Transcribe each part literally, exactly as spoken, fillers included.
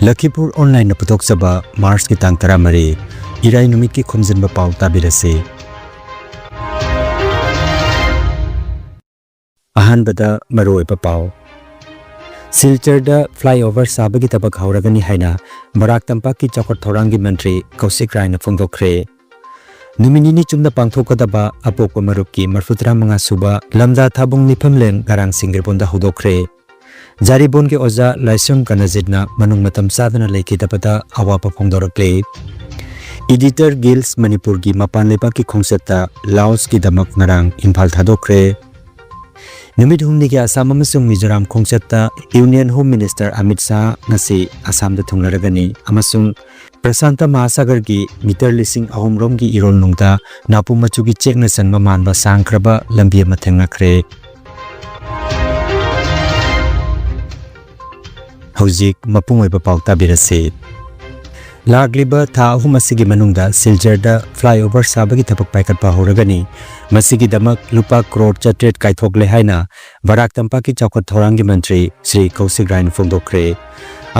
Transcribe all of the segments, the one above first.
ꯂꯈꯤꯄꯨꯔ ꯑꯣꯟꯂꯥꯏꯟꯅ ꯄꯨꯊꯣꯛꯆꯕ ꯃꯥꯔꯆꯀꯤ ꯇꯥꯡ ꯇꯔꯥꯃꯔꯤ, ꯏꯔꯥꯏ ꯅꯨꯃꯤꯠꯀꯤ ꯈꯣꯝꯖꯤꯟꯕ ꯄꯥꯎ ꯇꯥꯕꯤꯔꯁꯤ꯫ ꯑꯍꯥꯟꯕꯗ ꯃꯔꯨꯑꯣꯏꯕ ꯄꯥꯎ꯫ ꯁꯤꯜꯆꯔꯗ flyover ꯁꯥꯕꯒꯤ ꯊꯕꯛ ꯍꯧꯔꯒꯅꯤ ꯍꯥꯏꯅ ꯕꯔꯥꯛ ꯇꯝꯄꯥꯛꯀꯤ ꯆꯥꯎꯈꯠ ꯊꯧꯔꯥꯡꯒꯤ ꯃꯟꯇ꯭ꯔꯤ ꯀꯧꯁꯤꯛ ꯔꯥꯏꯅ ꯐꯣꯡꯗꯣꯛꯈ꯭ꯔꯦ꯫ ꯅꯨꯃꯤꯠ ꯅꯤꯅꯤ ꯆꯨꯞꯅ ꯄꯥꯡꯊꯣꯛꯀꯗꯕ ꯑꯄꯣꯛꯄ ꯃꯔꯨꯞꯀꯤ ꯃꯔꯐꯨꯇꯔꯥ ꯃꯉꯥ ꯁꯨꯕ ꯂꯝꯖꯥ ꯊꯥꯕꯨꯡ ꯃꯤꯐꯝꯂꯦꯟ ꯉꯔꯥꯡ ꯁꯤꯡꯒꯤꯔꯕꯣꯟꯗ ꯍꯧꯗꯣꯛꯈ꯭ꯔꯦ꯫ ꯖꯥꯔꯤꯕꯣꯟꯒꯤ ꯑꯣꯖꯥ ꯂꯥꯏꯁ꯭ꯔꯝ ꯀꯅꯖꯤꯠꯅ ꯃꯅꯨꯡ ꯃꯇꯝ ꯆꯥꯗꯅ ꯂꯩꯈꯤꯗꯕꯗ ꯑꯋꯥꯕ ꯐꯣꯡꯗꯣꯔꯛꯂꯦ꯫ Editor Guild ꯃꯅꯤꯄꯨꯔꯒꯤ ꯃꯄꯥꯟ ꯂꯩꯕꯥꯛꯀꯤ ꯈꯣꯡꯆꯠꯇ ꯂꯥꯑꯣꯁꯀꯤꯗꯃꯛ ꯉꯔꯥꯡ ꯏꯝꯐꯥꯜ ꯊꯥꯗꯣꯛꯈ꯭ꯔꯦ꯫ ꯅꯨꯃꯤꯠ ꯍꯨꯝꯅꯤꯒꯤ ꯑꯁꯥꯝ ꯑꯃꯁꯨꯡ Mizoram ꯈꯣꯡꯆꯠꯇ Union Home Minister Amit Shah ꯉꯁꯤ ꯑꯁꯥꯝꯗ ꯊꯨꯡꯂꯔꯒꯅꯤ ꯑꯃꯁꯨꯡ ꯄ꯭ꯔꯁꯥꯟꯇ ꯃꯍꯥꯁꯥꯒꯔꯒꯤ ꯃꯤꯇꯔ ꯂꯤꯁꯤꯡ ꯑꯍꯨꯝ ꯔꯣꯝꯒꯤ ꯏꯔꯣꯜꯅꯨꯡꯗ ꯅꯥꯄꯨ ꯃꯆꯨꯒꯤ ꯆꯦꯛꯅ ꯆꯟꯕ ꯃꯥꯟꯕ ꯁꯥꯡꯈ꯭ꯔꯕ ꯂꯝꯕꯤ ꯑꯃ ꯊꯦꯡꯅꯈ꯭ꯔꯦ꯫ ꯍꯧꯖꯤꯛ ꯃꯄꯨꯡ ꯑꯣꯏꯕ ꯄꯥꯎ ꯇꯥꯕꯤꯔꯁꯤ꯫ ꯂꯥꯛꯂꯤꯕ ꯊꯥ ꯑꯍꯨꯝ ꯑꯁꯤꯒꯤ ꯃꯅꯨꯡꯗ ꯁꯤꯜꯆꯔꯗ flyover ꯁꯥꯕꯒꯤ ꯊꯕꯛ ꯄꯥꯏꯈꯠꯄ ꯍꯧꯔꯒꯅꯤ꯫ ꯃꯁꯤꯒꯤꯗꯃꯛ ꯂꯨꯄꯥ ꯀ꯭ꯔꯣꯔ ꯆꯥꯇ꯭ꯔꯦꯠ ꯀꯥꯏꯊꯣꯛꯂꯦ ꯍꯥꯏꯅ ꯕꯔꯥꯛ ꯇꯝꯄꯥꯛꯀꯤ ꯆꯥꯎꯈꯠ ꯊꯧꯔꯥꯡꯒꯤ ꯃꯟꯇ꯭ꯔꯤ ꯁ꯭ꯔꯤ ꯀꯧꯁꯤꯛ ꯔꯥꯏꯅ ꯐꯣꯡꯗꯣꯛꯈ꯭ꯔꯦ꯫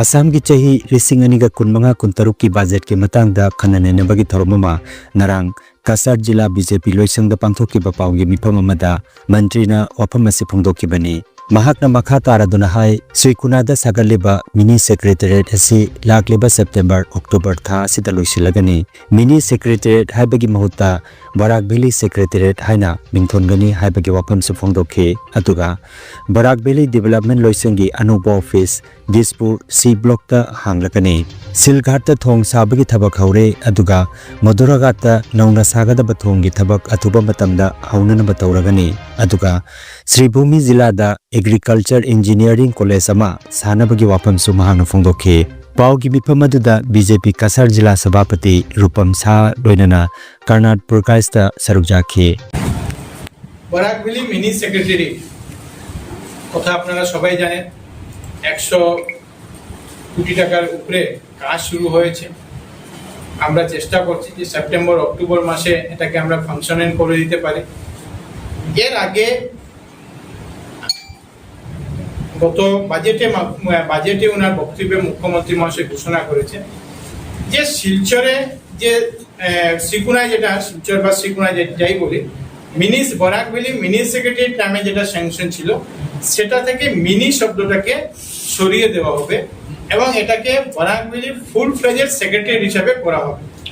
ꯑꯁꯥꯝꯒꯤ ꯆꯍꯤ ꯂꯤꯁꯤꯡ ꯑꯅꯤꯒ ꯀꯨꯟꯃꯉꯥ ꯀꯨꯟꯇꯔꯨꯛꯀꯤ ꯕꯖꯦꯠꯀꯤ ꯃꯇꯥꯡꯗ ꯈꯟꯅ ꯅꯩꯅꯕꯒꯤ ꯊꯧꯔꯝ ꯑꯃ ꯉꯔꯥꯡ ꯀꯁꯥꯔ ꯖꯤꯂꯥ BJP ꯂꯣꯏꯁꯪꯗ ꯄꯥꯡꯊꯣꯛꯈꯤꯕ ꯄꯥꯎꯒꯤ ꯃꯤꯐꯝ ꯑꯃꯗ ꯃꯟꯇ꯭ꯔꯤꯅ ꯋꯥꯐꯝ ꯑꯁꯤ ꯐꯣꯡꯗꯣꯛꯈꯤꯕꯅꯤ꯫ ꯃꯍꯥꯛꯅ ꯃꯈꯥ ꯇꯥꯔꯗꯨꯅ ꯍꯥꯏ, ꯁ꯭ꯔꯤ ꯀꯨꯅꯥꯗ ꯁꯥꯒꯠꯂꯤꯕ mini secretariat ꯑꯁꯤ ꯂꯥꯛꯂꯤꯕ ꯁꯦꯞꯇꯦꯝꯕꯔ, ꯑꯣꯛꯇꯣꯕꯔ ꯊꯥ ꯑꯁꯤꯗ ꯂꯣꯏꯁꯤꯜꯂꯒꯅꯤ꯫ Mini secretariat ꯍꯥꯏꯕꯒꯤ ꯃꯍꯨꯠꯇ ꯕꯔꯥꯛ ꯚꯦꯂꯤ secretariat ꯍꯥꯏꯅ ꯃꯤꯡꯊꯣꯟꯒꯅꯤ ꯍꯥꯏꯕꯒꯤ ꯋꯥꯐꯝꯁꯨ ꯐꯣꯡꯗꯣꯛꯈꯤ꯫ ꯑꯗꯨꯒ ꯕꯔꯥꯛ ꯚꯦꯂꯤ ꯗꯤꯕꯦꯂꯞꯃꯦꯟ ꯂꯣꯏꯁꯪꯒꯤ ꯑꯅꯧꯕ ꯑꯣꯐꯤꯁ ꯗꯤꯁꯄꯨꯔ C blockꯇ ꯍꯥꯡꯂꯒꯅꯤ꯫ ꯁꯤꯜꯘꯥꯠꯇ ꯊꯣꯡ ꯁꯥꯕꯒꯤ ꯊꯕꯛ ꯍꯧꯔꯦ, ꯑꯗꯨꯒ ꯃꯗꯨꯔꯥꯒꯥꯠꯇ ꯅꯧꯅ ꯁꯥꯒꯗꯕ ꯊꯣꯡꯒꯤ ꯊꯕꯛ ꯑꯊꯨꯕ ꯃꯇꯝꯗ ꯍꯧꯅꯅꯕ ꯇꯧꯔꯒꯅꯤ꯫ ꯑꯗꯨꯒ ꯁ꯭ꯔꯤꯚꯨꯃꯤ ꯖꯤꯂꯥꯗ Agriculture Engineering College ꯑꯃ ꯁꯥꯅꯕꯒꯤ ꯋꯥꯐꯝꯁꯨ ꯃꯍꯥꯛꯅ ꯐꯣꯡꯗꯣꯛꯈꯤ꯫ ꯄꯥꯎꯒꯤ ꯃꯤꯐꯝ ꯑꯗꯨꯗ BJP ꯀꯁꯥꯔ ꯖꯤꯂꯥ ꯁꯚꯥꯄꯇꯤ ꯔꯨꯄꯝ ꯁꯥꯍ ꯂꯣꯏꯅꯅ ꯀꯔꯅꯥꯠ ꯄꯨꯔꯀꯥꯏꯁꯇ ꯁꯔꯨꯛ ꯌꯥꯈꯤ꯫ বরাক ভেলি মিনি সেক্রেটারি কথা আপনারা সবাই জানেন, একশো কোটি টাকার উপরে কাজ শুরু হয়েছে। আমরা চেষ্টা করছি যে সেপ্টেম্বর অক্টোবর মাসে এটাকে আমরা ফাংশনাল করে দিতে পারি। এর আগে গত বাজেটে মা- বাজেটে ওনার বক্তব্যে মুখ্যমন্ত্রী মহাশয় ঘোষণা করেছেন যে শিলচরে যে আহ, শ্রীকুনায়, যেটা শিলচর বা শ্রীকুনায় যে- যাই বলি, mini Barak valley mini secretariat নামে যেটা স্যাংশন ছিল, সেটা থেকে মিনি শব্দটাকে সরিয়ে দেওয়া হবে এবং এটাকে Barak valley full fledged secretariat হিসাবে করা হবে।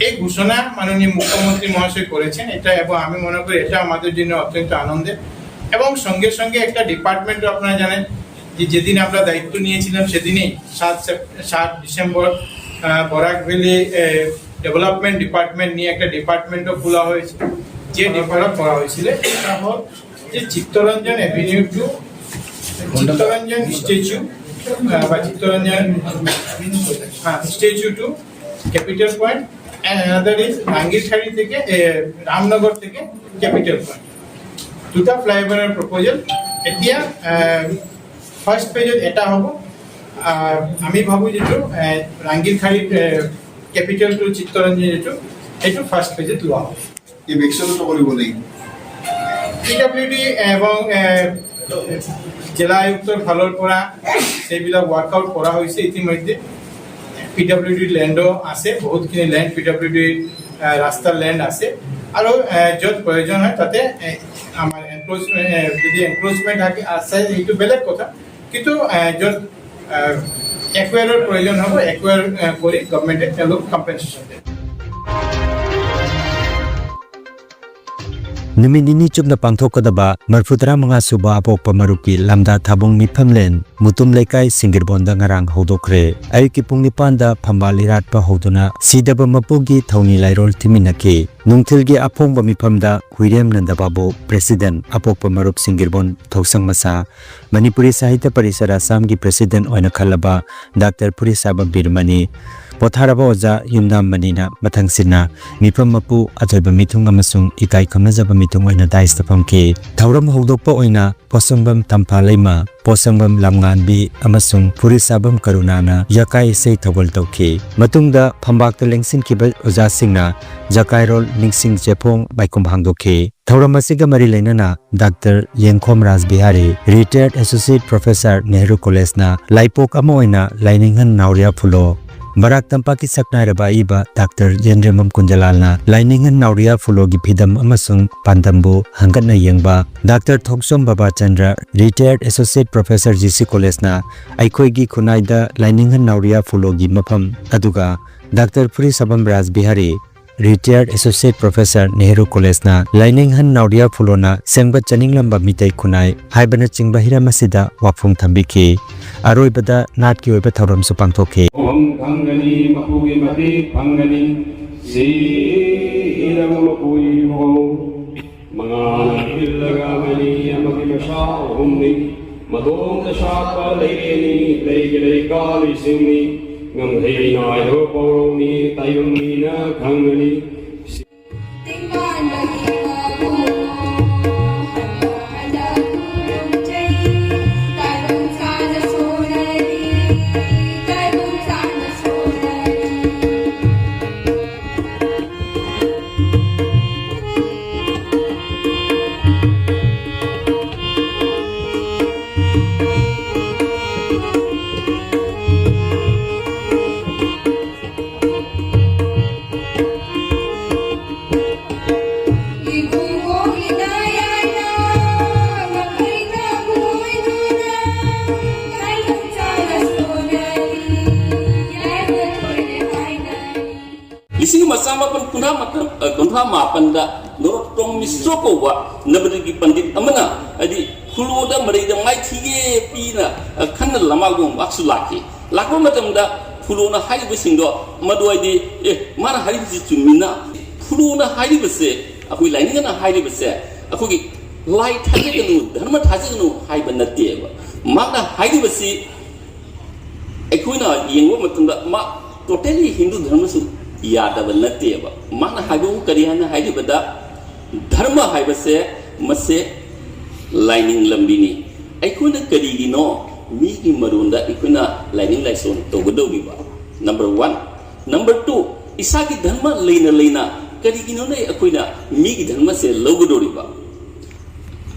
এই ঘোষণা মাননীয় মুখ্যমন্ত্রী মহাশয় করেছেন এটা, এবং আমি মনে করি এটা আমাদের জন্য অত্যন্ত আনন্দের। এবং সঙ্গে সঙ্গে একটা ডিপার্টমেন্টও, আপনারা জানেন যে যেদিন আমরা দায়িত্ব নিয়েছিলাম সেদিনই সাত সেপ- সাত ডিসেম্বর আহ, বরাক ভ্যালি ডেভেলপমেন্ট ডিপার্টমেন্ট নিয়ে একটা ডিপার্টমেন্টও খোলা হয়েছে। যে ডিপার্টমেন্ট করা হয়েছিল এটা হল যে Chittaranjan avenue to Chittaranjan statue বা Chittaranjan statue to capital point, and another is Rangirkhari থেকে এ, রামনগর থেকে ক্যাপিটাল পয়েন্ট। দুটা ফ্লাইওভারের প্রপোজাল। এতিয়া ফাৰ্ষ্ট ফেজত এটা হ'ব। আহ, আমি ভাবোঁ যিটো আহ, ৰাংগিৰখাৰী কেপিটেল টু চিত্তৰঞ্জন যিটো, এইটো ফাৰ্ষ্ট ফেজত লোৱা হ'ব। ইভিকশ্যনটো কৰিব লাগিব। পি ডাব্লিউ ডি এবং আহ, জিলা আয়ুক্তৰ ফালৰ পৰা সেইবিলাক ৱৰ্কআউট কৰা হৈছে ইতিমধ্যে। পি ডাব্লিউ ডি লেণ্ডো আছে, বহুতখিনি লেণ্ড পি ডাব্লিউ ডি ৰাস্তাৰ লেণ্ড আছে। আৰু আহ, য'ত প্ৰয়োজন হয় তাতে আহ, আমাৰ এনক্ৰ'চমেণ্ট, যদি এনক্ৰ'চমেণ্ট থাকে আছে সেইটো বেলেগ কথা, কিন্তু আহ, য'ত একুৱেৰৰ প্ৰয়োজন হ'ব, একুৱেৰ কৰি গভৰ্ণমেণ্টে তেওঁলোকক কম্পেনচেশ্যন দিয়ে। ꯅꯨꯃꯤꯠ ꯅꯤꯅꯤ ꯆꯨꯞꯅ ꯄꯥꯡꯊꯣꯛꯀꯗꯕ ꯃꯔꯤꯐꯨ ꯇꯔꯥꯃꯉꯥ ꯁꯨꯕ ꯑꯄꯣꯛꯄ ꯃꯔꯨꯞꯀꯤ ꯂꯝꯗꯥ ꯊꯥꯕꯨꯡ ꯃꯤꯐꯝꯂꯦꯟ ꯃꯨꯇꯨꯝ ꯂꯩꯀꯥꯏ ꯁꯤꯡꯒꯤꯔꯕꯣꯟꯗ ꯉꯔꯥꯡ ꯍꯧꯗꯣꯛꯈ꯭ꯔꯦ꯫ ꯑꯌꯨꯛꯀꯤ ꯄꯨꯡ ꯅꯤꯄꯥꯟꯗ ꯐꯝꯕꯥꯜ ꯏꯔꯥꯠꯄ ꯍꯧꯗꯨꯅ ꯁꯤꯗꯕ ꯃꯄꯨꯒꯤ ꯊꯧꯅꯤ ꯂꯥꯏꯔꯣꯜ ꯊꯤꯃꯤꯟꯅꯈꯤ꯫ ꯅꯨꯡꯊꯤꯜꯒꯤ ꯑꯐꯣꯡꯕ ꯃꯤꯐꯝꯗ ꯈꯨꯏꯔꯦꯝ ꯅꯟꯗꯕꯥꯕꯨ, ꯄ꯭ꯔꯦꯁꯤꯗꯦꯟꯠ, ꯑꯄꯣꯛꯄ ꯃꯔꯨꯞ ꯁꯤꯡꯒꯤꯔꯕꯣꯟ ꯊꯧꯁꯪ ꯃꯁꯥ, ꯃꯅꯤꯄꯨꯔꯤ ꯁꯥꯍꯤꯇ꯭ꯌ ꯄꯔꯤꯁꯠ ꯑꯁꯥꯝꯒꯤ ꯄ꯭ꯔꯦꯁꯤꯗꯦꯟꯠ ꯑꯣꯏꯅ ꯈꯜꯂꯕ ꯗꯥꯛꯇꯔ ꯐꯨꯔꯤꯁꯥꯕꯝ ꯕꯤꯔꯃꯅꯤ, ꯄꯣꯊꯥꯔꯕ ꯑꯣꯖꯥ ꯌꯨꯝꯅꯥꯝ ꯃꯅꯤꯅ ꯃꯊꯪꯁꯤꯠꯅ ꯃꯤꯐꯝ ꯃꯄꯨ, ꯑꯊꯣꯏꯕ ꯃꯤꯊꯨꯡ ꯑꯃꯁꯨꯡ ꯏꯀꯥꯏ ꯈꯨꯝꯅꯖꯕ ꯃꯤꯊꯨꯡ ꯑꯣꯏꯅ ꯗꯥꯏꯁꯇ ꯐꯝꯈꯤ꯫ ꯊꯧꯔꯝ ꯍꯧꯗꯣꯛꯄ ꯑꯣꯏꯅ ꯄꯣꯠꯁꯪꯕꯝ ꯇꯝꯐꯥ ꯂꯩꯃ, ꯄꯣꯠꯁꯪꯕꯝ ꯂꯝꯉꯥꯟꯕꯤ ꯑꯃꯁꯨꯡ ꯐꯨꯔꯤꯠꯁꯥꯕꯝ ꯀꯔꯨꯅꯥꯅ ꯌꯀꯥꯏ ꯏꯁꯩ ꯊꯧꯒꯜ ꯇꯧꯈꯤ꯫ ꯃꯇꯨꯡꯗ ꯐꯝꯕꯥꯛꯇ ꯂꯦꯡꯁꯤꯟꯈꯤꯕ ꯑꯣꯖꯥꯁꯤꯡꯅ ꯌꯀꯥꯏꯔꯣꯜ ꯅꯤꯡꯁꯤꯡ ꯆꯦꯐꯣꯡ ꯃꯥꯏꯈꯨꯝ ꯍꯥꯡꯗꯣꯛꯈꯤ꯫ ꯊꯧꯔꯝ ꯑꯁꯤꯒ ꯃꯔꯤ ꯂꯩꯅꯅ ꯗꯥꯛꯇꯔ ꯌꯦꯡꯈꯣꯝ ꯔꯥꯖ Bihari, retired associate professor, Nehru ꯀꯣꯂꯦꯖꯅ ꯂꯥꯏꯄꯣꯛ ꯑꯃ ꯑꯣꯏꯅ ꯂꯥꯏꯅꯤꯡꯍꯟ ꯅꯥꯎꯔꯤꯌꯥ ꯐꯨꯂꯣ, ꯕꯔꯥꯛ ꯇꯝꯄꯥꯛꯀꯤ ꯁꯛꯅꯥꯏꯔꯕ ꯑꯏꯕ ꯗꯥꯛꯇꯔ ꯌꯦꯟꯗ꯭ꯔꯦꯝꯕꯝ ꯀꯨꯟꯖꯂꯥꯜꯅ ꯂꯥꯏꯅꯤꯡꯍꯟ ꯅꯥꯎꯔꯤꯌꯥ ꯐꯨꯂꯣꯒꯤ ꯐꯤꯗꯝ ꯑꯃꯁꯨꯡ ꯄꯥꯟꯗꯝꯕꯨ ꯍꯪꯒꯠꯅ ꯌꯦꯡꯕ, doctor Thokchom Babachandra, retired associate professor, G C ꯀꯣꯂꯦꯖꯅ ꯑꯩꯈꯣꯏꯒꯤ ꯈꯨꯟꯅꯥꯏꯗ ꯂꯥꯏꯅꯤꯡꯍꯟ ꯅꯥꯎꯔꯤꯌꯥ ꯐꯨꯂꯣꯒꯤ ꯃꯐꯝ, ꯑꯗꯨꯒ doctor Phurisabam Raj Bihari, retired associate professor, Nehru ꯀꯣꯂꯦꯖꯅ ꯂꯥꯏꯅꯤꯡꯍꯟ ꯅꯥꯎꯔꯤꯌꯥ ꯐꯨꯂꯣꯅ ꯁꯦꯝꯒꯠꯆꯅꯤꯡꯂꯝꯕ ꯃꯤꯇꯩ ꯈꯨꯟꯅꯥꯏ ꯍꯥꯏꯕꯅꯆꯤꯡꯕ ꯍꯤꯔꯝ ꯑꯁꯤꯗ ꯋꯥꯐꯣꯡ ꯊꯝꯕꯤꯈꯤ꯫ ꯑꯔꯣꯏꯕꯗ ꯅꯥꯠꯀꯤ ꯑꯣꯏꯕ ꯊꯧꯔꯝꯁꯨ ꯄꯥꯡꯊꯣꯛꯈꯤ꯫ ꯃꯐꯝ ꯈꯪꯒꯅꯤ, ꯃꯄꯨꯒꯤ ꯃꯇꯦꯡ ꯐꯪꯒꯅꯤ꯫ ꯁꯤꯔꯕ ꯃꯄꯨꯒꯤ ꯃꯑꯣꯡ ꯃꯉꯥꯅ ꯏꯜꯂꯒ ꯑꯃꯅꯤ, ꯑꯃꯒꯤ ꯃꯁꯥ ꯑꯍꯨꯝꯅꯤ꯫ ꯃꯇꯣꯝꯇ ꯁꯥꯠꯄ ꯂꯩꯔꯦꯅꯤ, ꯂꯩꯒꯤ ꯂꯩꯀꯥ ꯂꯩꯁꯤꯡꯅꯤ꯫ ꯉꯝꯍꯩ ꯅꯥꯏꯗꯕ ꯄꯥꯎꯔꯧꯅꯤ, ꯇꯥꯏꯕꯪ ꯃꯤꯅ ꯈꯪꯒꯅꯤ꯫ ꯂꯤꯁꯤꯡ ꯑꯃ ꯆꯥꯃꯥꯄꯟ ꯀꯨꯟꯊ꯭ꯔꯥ ꯃꯥꯄꯟꯗ ꯅꯣꯔꯣꯠꯇꯣꯝ ꯃꯤꯁ꯭ꯔ ꯀꯧꯕ ꯅꯕꯗꯤꯞꯀꯤ ꯄꯟꯗꯤꯠ ꯑꯃꯅ, ꯍꯥꯏꯗꯤ, ꯐꯨꯂꯣꯗ ꯃꯔꯩꯗ ꯃꯥꯏꯊꯤꯒꯦ ꯄꯤꯅ, ꯑ, ꯈꯟꯅ ꯂꯃꯥꯛ ꯂꯨꯃꯥꯛꯁꯨ ꯂꯥꯛꯈꯤ꯫ ꯂꯥꯛꯄ ꯃꯇꯝꯗ ꯐꯨꯂꯣꯅ ꯍꯥꯏꯔꯤꯕꯁꯤꯡꯗꯣ, ꯃꯗꯨ ꯍꯥꯏꯗꯤ, "ꯑꯦ, ꯃꯥꯅ ꯍꯥꯏꯔꯤꯕꯁꯤ ꯆꯨꯝꯃꯤꯅ꯫ ꯐꯨꯂꯣꯅ ꯍꯥꯏꯔꯤꯕꯁꯦ ꯑꯩꯈꯣꯏ ꯂꯥꯏꯅꯤꯡꯅ ꯍꯥꯏꯔꯤꯕꯁꯦ ꯑꯩꯈꯣꯏꯒꯤ ꯂꯥꯏ ꯊꯥꯖꯒꯅꯨ, ꯙꯔꯃ ꯊꯥꯖꯒꯅꯨ ꯍꯥꯏꯕ ꯅꯠꯇꯦꯕ꯫ ꯃꯥꯅ ꯍꯥꯏꯔꯤꯕꯁꯤ ꯑꯩꯈꯣꯏꯅ ꯌꯦꯡꯕ ꯃꯇꯝꯗ ꯃꯥ ꯇꯣꯇꯦꯂꯤ ꯍꯤꯟꯗꯨ ꯙꯔꯃꯁꯨ ꯌꯥꯗꯕ ꯅꯠꯇꯦꯕ꯫ ꯃꯥꯅ ꯍꯥꯏꯕꯕꯨ ꯀꯔꯤ ꯍꯥꯏꯅ ꯍꯥꯏꯔꯤꯕꯗ, ꯙꯔꯃ ꯍꯥꯏꯕꯁꯦ ꯃꯁꯦ ꯂꯥꯏꯅꯤꯡ ꯂꯝꯕꯤꯅꯤ꯫ ꯑꯩꯈꯣꯏꯅ ꯀꯔꯤꯒꯤꯅꯣ ꯃꯤꯒꯤ ꯃꯔꯣꯟꯗ ꯑꯩꯈꯣꯏꯅ ꯂꯥꯏꯅꯤꯡ ꯂꯥꯏꯁꯣꯟ ꯇꯧꯒꯗꯧꯔꯤꯕ? Number one. ꯅꯝꯕꯔ ꯇꯨ, ꯏꯁꯥꯒꯤ ꯙꯔꯃ ꯂꯩꯅ ꯂꯩꯅ ꯀꯔꯤꯒꯤꯅꯣꯅꯦ ꯑꯩꯈꯣꯏꯅ ꯃꯤꯒꯤ ꯙꯔꯃꯁꯦ ꯂꯧꯒꯗꯧꯔꯤꯕ?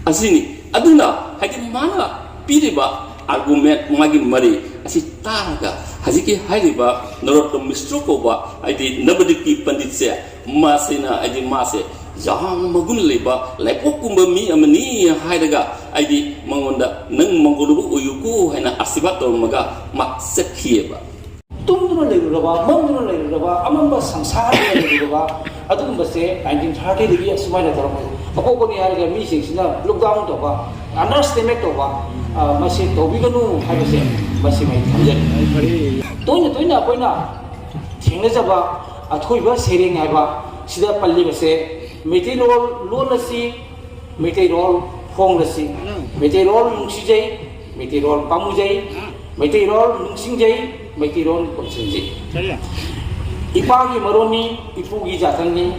ꯑꯁꯤꯅꯤ꯫ ꯑꯗꯨꯅ ꯍꯥꯏꯗꯤ ꯃꯥꯅ ꯄꯤꯔꯤꯕ ꯑꯥꯔꯒꯨꯃꯦꯟ, ꯃꯥꯒꯤ ꯃꯔꯩ ꯑꯁꯤ ꯇꯥꯔꯒ ꯍꯧꯖꯤꯛꯀꯤ ꯍꯥꯏꯔꯤꯕ ꯅꯔꯣꯠꯇꯝ ꯃꯤꯁ꯭ꯔ ꯀꯧꯕ ꯍꯥꯏꯗꯤ ꯅꯕꯗꯤꯞꯀꯤ ꯄꯟꯗꯤꯠꯁꯦ, ꯃꯁꯤꯅ ꯍꯥꯏꯗꯤ ꯃꯥꯁꯦ ꯌꯥꯝꯅ ꯃꯒꯨꯟ ꯂꯩꯕ ꯂꯥꯏꯄꯣꯛꯀꯨꯝꯕ ꯃꯤ ꯑꯃꯅꯤ ꯍꯥꯏꯔꯒ ꯍꯥꯏꯗꯤ ꯃꯉꯣꯟꯗ "ꯅꯪ ꯃꯪꯒꯣꯜ ꯎꯕ ꯑꯣꯏꯌꯨꯀꯣ" ꯍꯥꯏꯅ ꯑꯥꯁꯤꯔꯕꯥꯗ ꯇꯧꯔꯝꯃꯒ ꯃꯥ ꯆꯠꯈꯤꯑꯕ꯫ ꯇꯨꯝꯗꯨꯅ ꯂꯩꯔꯨꯔꯕ, ꯃꯪꯗꯨꯅ ꯂꯩꯔꯨꯔꯕ, ꯑꯃꯝꯕ ꯁꯪꯁꯥꯔꯗ ꯂꯩꯔꯨꯔꯕ ꯑꯗꯨꯒꯨꯝꯕꯁꯦ ꯅꯥꯏꯟꯇꯤꯟ ꯊꯥꯔꯇꯤꯗꯒꯤ ꯑꯁꯨꯃꯥꯏꯅ ꯇꯧꯔꯛꯄꯁꯦ꯫ ꯑꯄꯣꯛꯄꯅꯤ ꯍꯥꯏꯔꯒ ꯃꯤꯁꯤꯡꯁꯤꯅ ꯂꯨꯛ ꯗꯥꯎꯟ ꯇꯧꯕ, ꯑꯟꯗꯔꯁꯇꯤꯃꯦꯠ ꯇꯧꯕ, ꯑ, ꯃꯁꯤ ꯇꯧꯕꯤꯒꯅꯨ ꯍꯥꯏꯕꯁꯦ ꯃꯁꯤ ꯑꯩ ꯊꯝꯖꯔꯤ꯫ ꯇꯣꯏꯅ ꯇꯣꯏꯅ ꯑꯩꯈꯣꯏꯅ ꯊꯦꯡꯅꯖꯕ ꯑꯊꯣꯏꯕ ꯁꯩꯔꯦꯡ ꯍꯥꯏꯕ ꯁꯤꯗ ꯄꯜꯂꯤꯕꯁꯦ, ꯃꯩꯇꯩꯂꯣꯟ ꯂꯣꯟ ꯑꯁꯤ ꯃꯩꯇꯩꯔꯣꯜ ꯐꯣꯡꯂꯁꯤ꯫ ꯃꯩꯇꯩꯔꯣꯜ ꯅꯨꯡꯁꯤꯖꯩ, ꯃꯩꯇꯩꯔꯣꯜ ꯄꯥꯝꯃꯨꯖꯩ, ꯃꯩꯇꯩꯔꯣꯜ ꯅꯤꯡꯁꯤꯡꯖꯩ, ꯃꯩꯇꯩꯔꯣꯜ ꯀꯣꯟꯁꯤꯟꯖꯩ꯫ ꯏꯄꯥꯒꯤ ꯃꯔꯣꯟꯅꯤ, ꯏꯄꯨꯒꯤ ꯖꯥꯇꯪꯅꯤ,